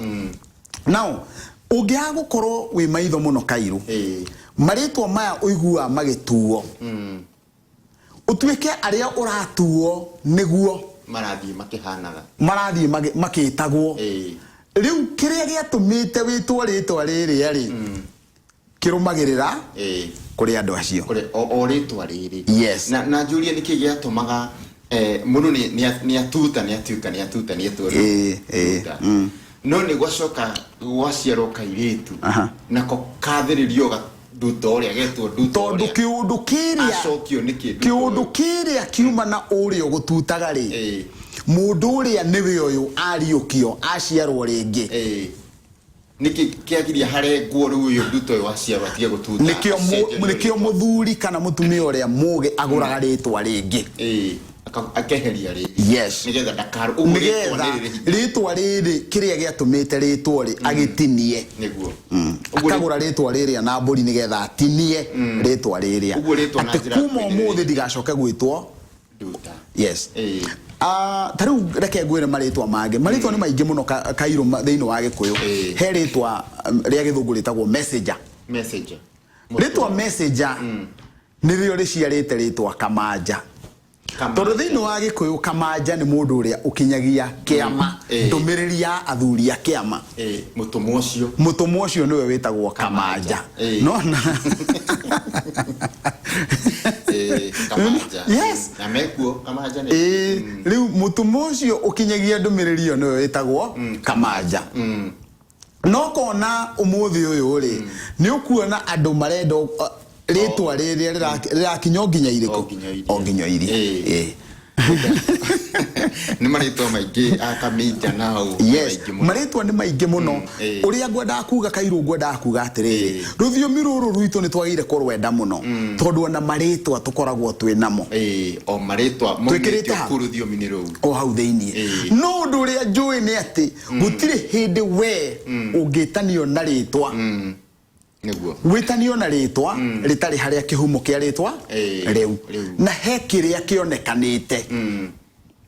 Now ũngĩaga gũkorwo wĩ maitho mũno Kairũ, marĩtwa maya ũiguaga magĩtuo, ũtuĩke arĩa ũratuo nĩguo marathiĩ makĩhanaga, marathiĩ makĩtagwo. Rĩu kĩrĩa gĩatũmĩte wĩtwo rĩtwa rĩrĩa rĩ, kĩrũmagĩrĩra kũrĩ andũ acio. Kũrĩ o rĩtwa rĩrĩ. Yes. Na njũrie nĩkĩ gĩatũmaga mũndũ nĩ atuta, nĩ atuĩka nĩ atuta, nĩ etwo Ĩĩ, tuta. No nĩ gwacoka gwaciarwo kairĩtu, nako kathĩrĩrio nduta ũrĩa getwo nduta Tondũ ũrĩa. kĩũndũ kĩrĩa Acokio nĩkĩ nduta kĩũndũ ũyũ? Kĩrĩa kiuma na ũrĩa ũgũtutaga rĩ, mũndũ ũrĩa nĩwe ũyũ ariũkio aciarwo rĩngĩ. Nĩkĩ kĩagiria harengwo rĩu ũyũ nduta ũyũ waciarwo atige gũtuta, Nĩkĩo acenjerio nĩkĩo rĩtwa? Mũthuri kana mũtumia ũrĩa mũgĩ agũraga rĩtwa rĩngĩ. Akeheria rĩrĩ. Yes. Nĩgetha ndakaru ũguo rĩtwa Nĩgetha rĩrĩ rĩ hinya. Rĩtwa rĩrĩ, kĩrĩa gĩatũmĩte rĩtwo rĩ, agĩtinie. Ũguo Akagũra rĩtwa rĩrĩa na mbũri nĩgetha atinie rĩtwa rĩrĩa, Ũguo rĩtwa na atĩ njĩra kuma kwĩrĩrĩria. ũmũthĩ ndigacoke gwĩtwo nduta. Yes. Ah, ta rĩu reke ngwĩre marĩtwa mangĩ. Marĩtwa nĩ maingĩ mũno Kairũ thĩinĩ wa Gĩkũyũ. He rĩtwa rĩa Gĩthũngũ rĩtagwo messenger. Messenger. Rĩtwa messenger nĩrĩo rĩciarĩte rĩtwa Kamanja. Kamanja. Tondũ thĩinĩ wa Gĩkũyũ Kamanja nĩ mũndũ ũrĩa ũkinyagia kĩama, ndũmĩrĩri ya athuri a kĩama. Mũtũmwo ũcio. Mũtũmwo ũcio nĩwe wĩtagwo Kamanja. Nona Kamanja. Yes. Na mekuo Kamanja nĩ Rĩu mũtũmwo ũcio ũkinyagia ndũmĩrĩri ĩyo nĩwe wĩtagwo Kamanja. No kona ũmũthĩ ũyũ rĩ, nĩ ũkuona andũ marenda rĩtwa rĩrĩa rĩrakinya o nginya irĩkũ? O nginya iria. O nginya iria. Nĩ marĩtwa maingĩ akaminja nao. Yes. Maingĩ mũno. Marĩtwa nĩ maingĩ mũno. Ũrĩa ngwendaga kuga Kairũ, ngwendaga kuga atĩrĩrĩ, rũthiomi rũrũ rwitũ nĩ twagĩrĩire kũrwenda mũno, tondũ ona marĩtwa tũkoragwo twĩ namo. O marĩtwa Twĩkĩrĩte maumĩte ha? kũu rũthiomi-inĩ rũu. O hau thĩiniĩ. No ũndũ ũrĩa njũĩ nĩ atĩ gũtirĩ hĩndĩ we ũngĩtanio na rĩtwa, wĩtanio na rĩtwa rĩtarĩ harĩa kĩhumo kĩa rĩtwa rĩu, rĩu. Na he kĩrĩa kĩonekanĩte.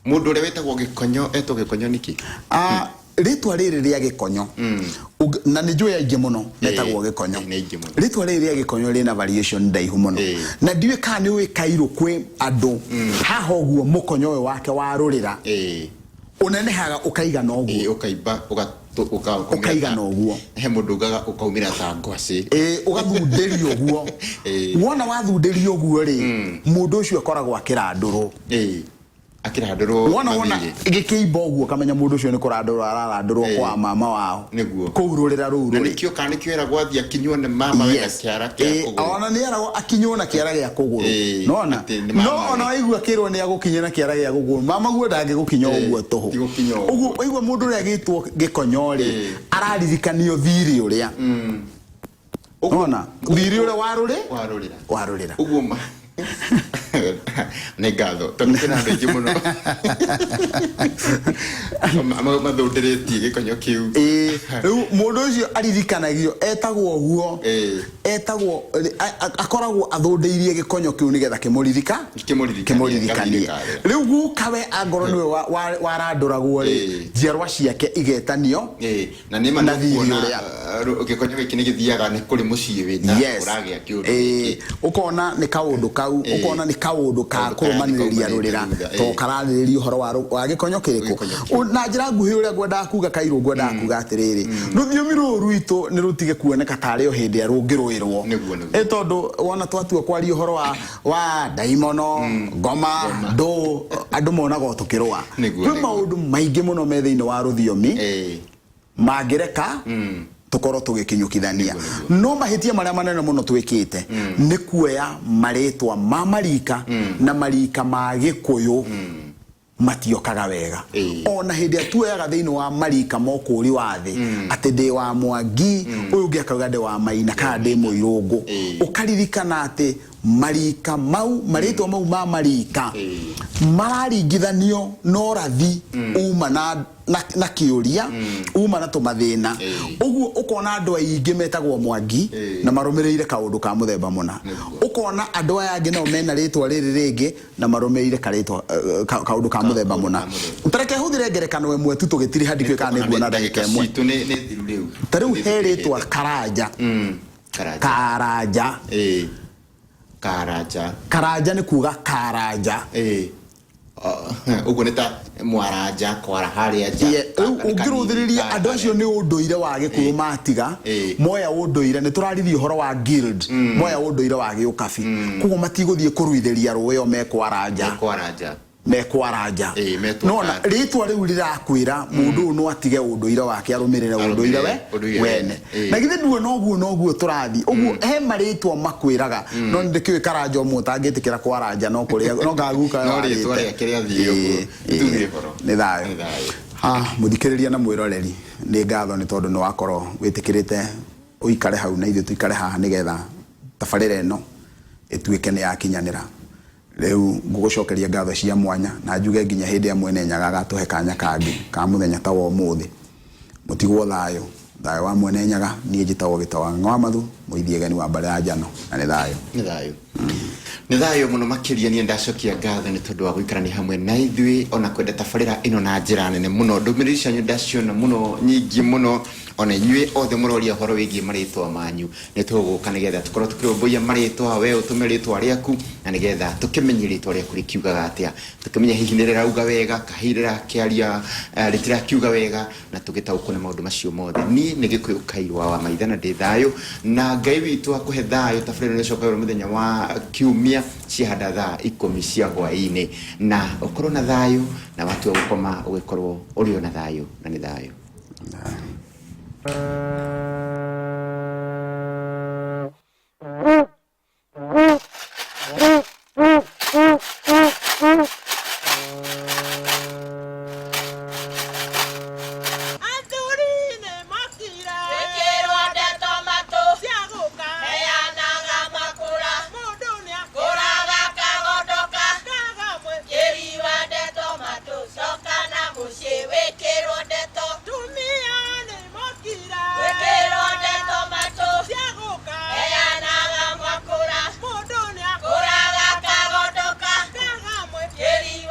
Mũndũ ũrĩa wĩtagwo Gĩkonyo etwo Gĩkonyo nĩkĩ? Ah, rĩtwa rĩrĩ rĩa Gĩkonyo, na nĩ njũĩ aingĩ mũno metagwo Gĩkonyo. Nĩ aingĩ mũno. Rĩtwa rĩrĩ rĩa Gĩkonyo rĩna variation ndaihu mũno. Na ndiũĩ kana nĩ ũĩ Kairũ, kwĩ andũ haha ũguo mũkonyo ũyũ wake wa rũrĩra ũnenehaga ũkaigana ũguo. Ũkaimba ũkaumĩra Ũkaigana ũguo. He mũndũ ugaga ũkaumĩra ta ngwacĩ. Ũgathundĩrio ũguo. Wona wathundĩrio ũguo rĩ, mũndũ ũcio akoragwo akĩrandũrwo. Akĩrandũrwo Wona mathirĩ. Gĩkĩimba ũguo ũkamenya mũndũ ũcio nĩ kũrandũrwo ararandũrwo kwa mama wao kũu rũrĩra rũu Na rũrĩ. Nĩkĩo kana nĩkĩo eragwo athiĩ akinywo nĩ mama wena kĩara kĩa kũgũrũ. Ona nĩ eragwo akinywo na kĩara gĩa kũgũrũ. Nona Atĩ nĩ no mama ona we. waigua akĩrwo nĩ agũkinya na kĩara gĩa kũgũrũ, mama guo ndangĩgũkinya ũguo tũhũ. Ti gũkinya ũguo. Ũguo waigua mũndũ ũrĩa agĩtwo Gĩkonyo rĩ, araririkanio thirĩ ũrĩa. Ona thirĩ ũrĩa warũrĩ Warũrĩra. Warũrĩra. Ũguo ma nĩ ngatho tondũ kwĩna andũ aingĩ mũno mathũndĩrĩtie gĩkonyo kĩu. Ĩĩ, rĩu mũndũ ũcio aririkanagio etagwo ũguo. Etagwo akoragwo athũndĩirie gĩkonyo kĩu nĩgetha kĩmũririka Kĩmũririkanie, kĩmũririkanie. gathirĩ karĩa. Rĩu gukawe angorwo nĩwe warandũragwo rĩ, njiarwa ciake igetanio Ĩĩ, na nĩ ma na thiri nĩũkuona, ũrĩa. Gĩkonyo gĩkĩ nĩ gĩthiaga nĩ kũrĩ mũciĩ wĩna ũragĩa kĩũndũ Ĩĩ, gĩkĩ. Ũkona nĩ kaũndũ kau. Ũkona nĩ kaũndũ ka Kaũndũ karĩa kũrũmanĩrĩria nĩkaumanĩte rũrĩra thutha, to kararĩrĩria ũhoro wa gĩkonyo kĩrĩkũ. Gĩkonyo kĩu. Na njĩra nguhĩ ũrĩa ngwendaga kuga kairũ, ngwendaga kuga atĩrĩrĩ, rũthiomi rũrũ rwitũ nĩ rũtige kuoneka tarĩ o hĩndĩ ĩrĩa rũngĩrũĩrwo. Nĩguo, nĩguo. Ĩ tondũ wona twatua kwaria ũhoro wa ndaimono, ngoma, ndũ, andũ monaga o tũkĩrũa. Nĩguo, Kwĩ nĩguo. maũndũ maingĩ mũno me thĩinĩ wa rũthiomi mangĩreka tũkorwo tũgĩkinyũkithania. No mahĩtia marĩa manene mũno twĩkĩte nĩ kuoya marĩtwa ma marika na marika ma Gĩkũyũ matiokaga wega. Ona hĩndĩ ĩrĩa tuoyaga thĩinĩ wa marika ma ũkũũri wa thĩ atĩ ndĩ wa Mwangi, ũyũ ũngĩ akauga ndĩ wa Maina kana ndĩ Mũirũngũ, ũkaririkana atĩ marika mau, marĩtwa mau ma marika mararingithanio na ũrathi uma na kĩũria uma na tũmathĩna. Ũguo ũkona andũ aingĩ metagwo Mwangi na marũmĩrĩire kaũndũ ka mũthemba mũna. Ũkona andũ aya angĩ nao mena rĩtwa rĩrĩ rĩngĩ na marũmĩrĩire karĩtwa kaũndũ ka mũthemba mũna. Ka mũthemba. Tareke hũthĩre ngerekano ĩmwe tu tũgĩtiriha, ndikĩũĩ kana nĩ nguona ndagĩka ĩmwe. Citũ nĩ thiru rĩu. Ta rĩu he rĩtwa Karanja. Karanja. Karanja. Ĩĩ. Karanja. Karanja nĩ kuga karanja. Ĩĩ. Ũguo nĩ ta mwaranja kwara harĩa nja. Rĩu Ka- nĩ kanini, ũngĩrũthĩrĩria andũ acio nĩ ũndũire wa Gĩkũyũ matiga moya ũndũire, nĩ tũraririe ũhoro wa guild, moya ũndũire wa gĩũkabi, koguo matigũthiĩ kũruithĩria rũĩ o mekwaranja. Mekwaranja. Mekwaranja. Ĩĩ, metwo Nona rĩtwa rĩu rĩrakwĩra mũndũ ũyũ no atige ũndũire wake arũmĩrĩre ũndũire we ũndũire wene. Na githĩ nduona ũguo noguo tũrathiĩ ũguo he marĩtwa makwĩraga, no nĩ ndĩkĩũĩ Karanja ũmwe ũtangĩtĩkĩra kwaranja no kũrĩa no ngaguka. No rĩtwa rĩake rĩathiĩ ũguo. Tuge ũhoro. Nĩ thayũ. Nĩ thayũ. Ah, mũthikĩrĩria na mwĩroreri, nĩ ngatho nĩ tondũ nĩ wakorwo wĩtĩkĩrĩte ũikare hau na ithuĩ tũikare haha nĩgetha tabarĩra ĩno ĩtuĩke nĩ yakinyanĩra. Rĩu ngũgũcokeria ngatho cia mwanya na njuge nginya hĩndĩ ya Mwene Nyaga agatũhe kanya kangĩ ka mũthenya ta wa ũmũthĩ, mũtigwo thayũ, thayũ wa Mwene Nyaga. Niĩ njĩtagwo Gĩtawa wa Mathu Mũithiegeni wa mbarĩ ya Njano, na nĩ thayũ. Nĩ thayũ, nĩ thayũ mũno makĩria. Niĩ ndacokia ngatho nĩ tondũ wa gũikarania hamwe na ithuĩ ona kwenda tabarĩra ĩno na njĩra nene mũno. Ndũmĩrĩri cianyu ndaciona mũno, nyingĩ mũno. Ona inyuĩ othe mũroria ũhoro wĩgiĩ marĩtwa manyu, nĩ tũgũka nĩgetha tũkorwo tũkĩrũmbũiya marĩtwa. We ũtũme rĩtwa rĩaku na nĩgetha tũkĩmenye rĩtwa rĩaku rĩkiugaga atĩa, tũkĩmenye hihi nĩ rĩrauga wega ka hihi rĩrakĩaria rĩtirakiuga wega, na tũgĩtaũkwo nĩ maũndũ macio mothe. Niĩ nĩ Gĩkũyũ Kairwa wa Maitha na ndĩ thayũ na Ngai witũ akũhe thayũ. Tabarĩra ĩno ĩcokagĩrwo mũthenya wa kiumia ciahanda thaa 10 cia hwaĩ-inĩ, na ũkorwo na thayũ, na watua gũkoma ũgĩkorwo ũrĩ o na thayũ, na nĩ thayũ.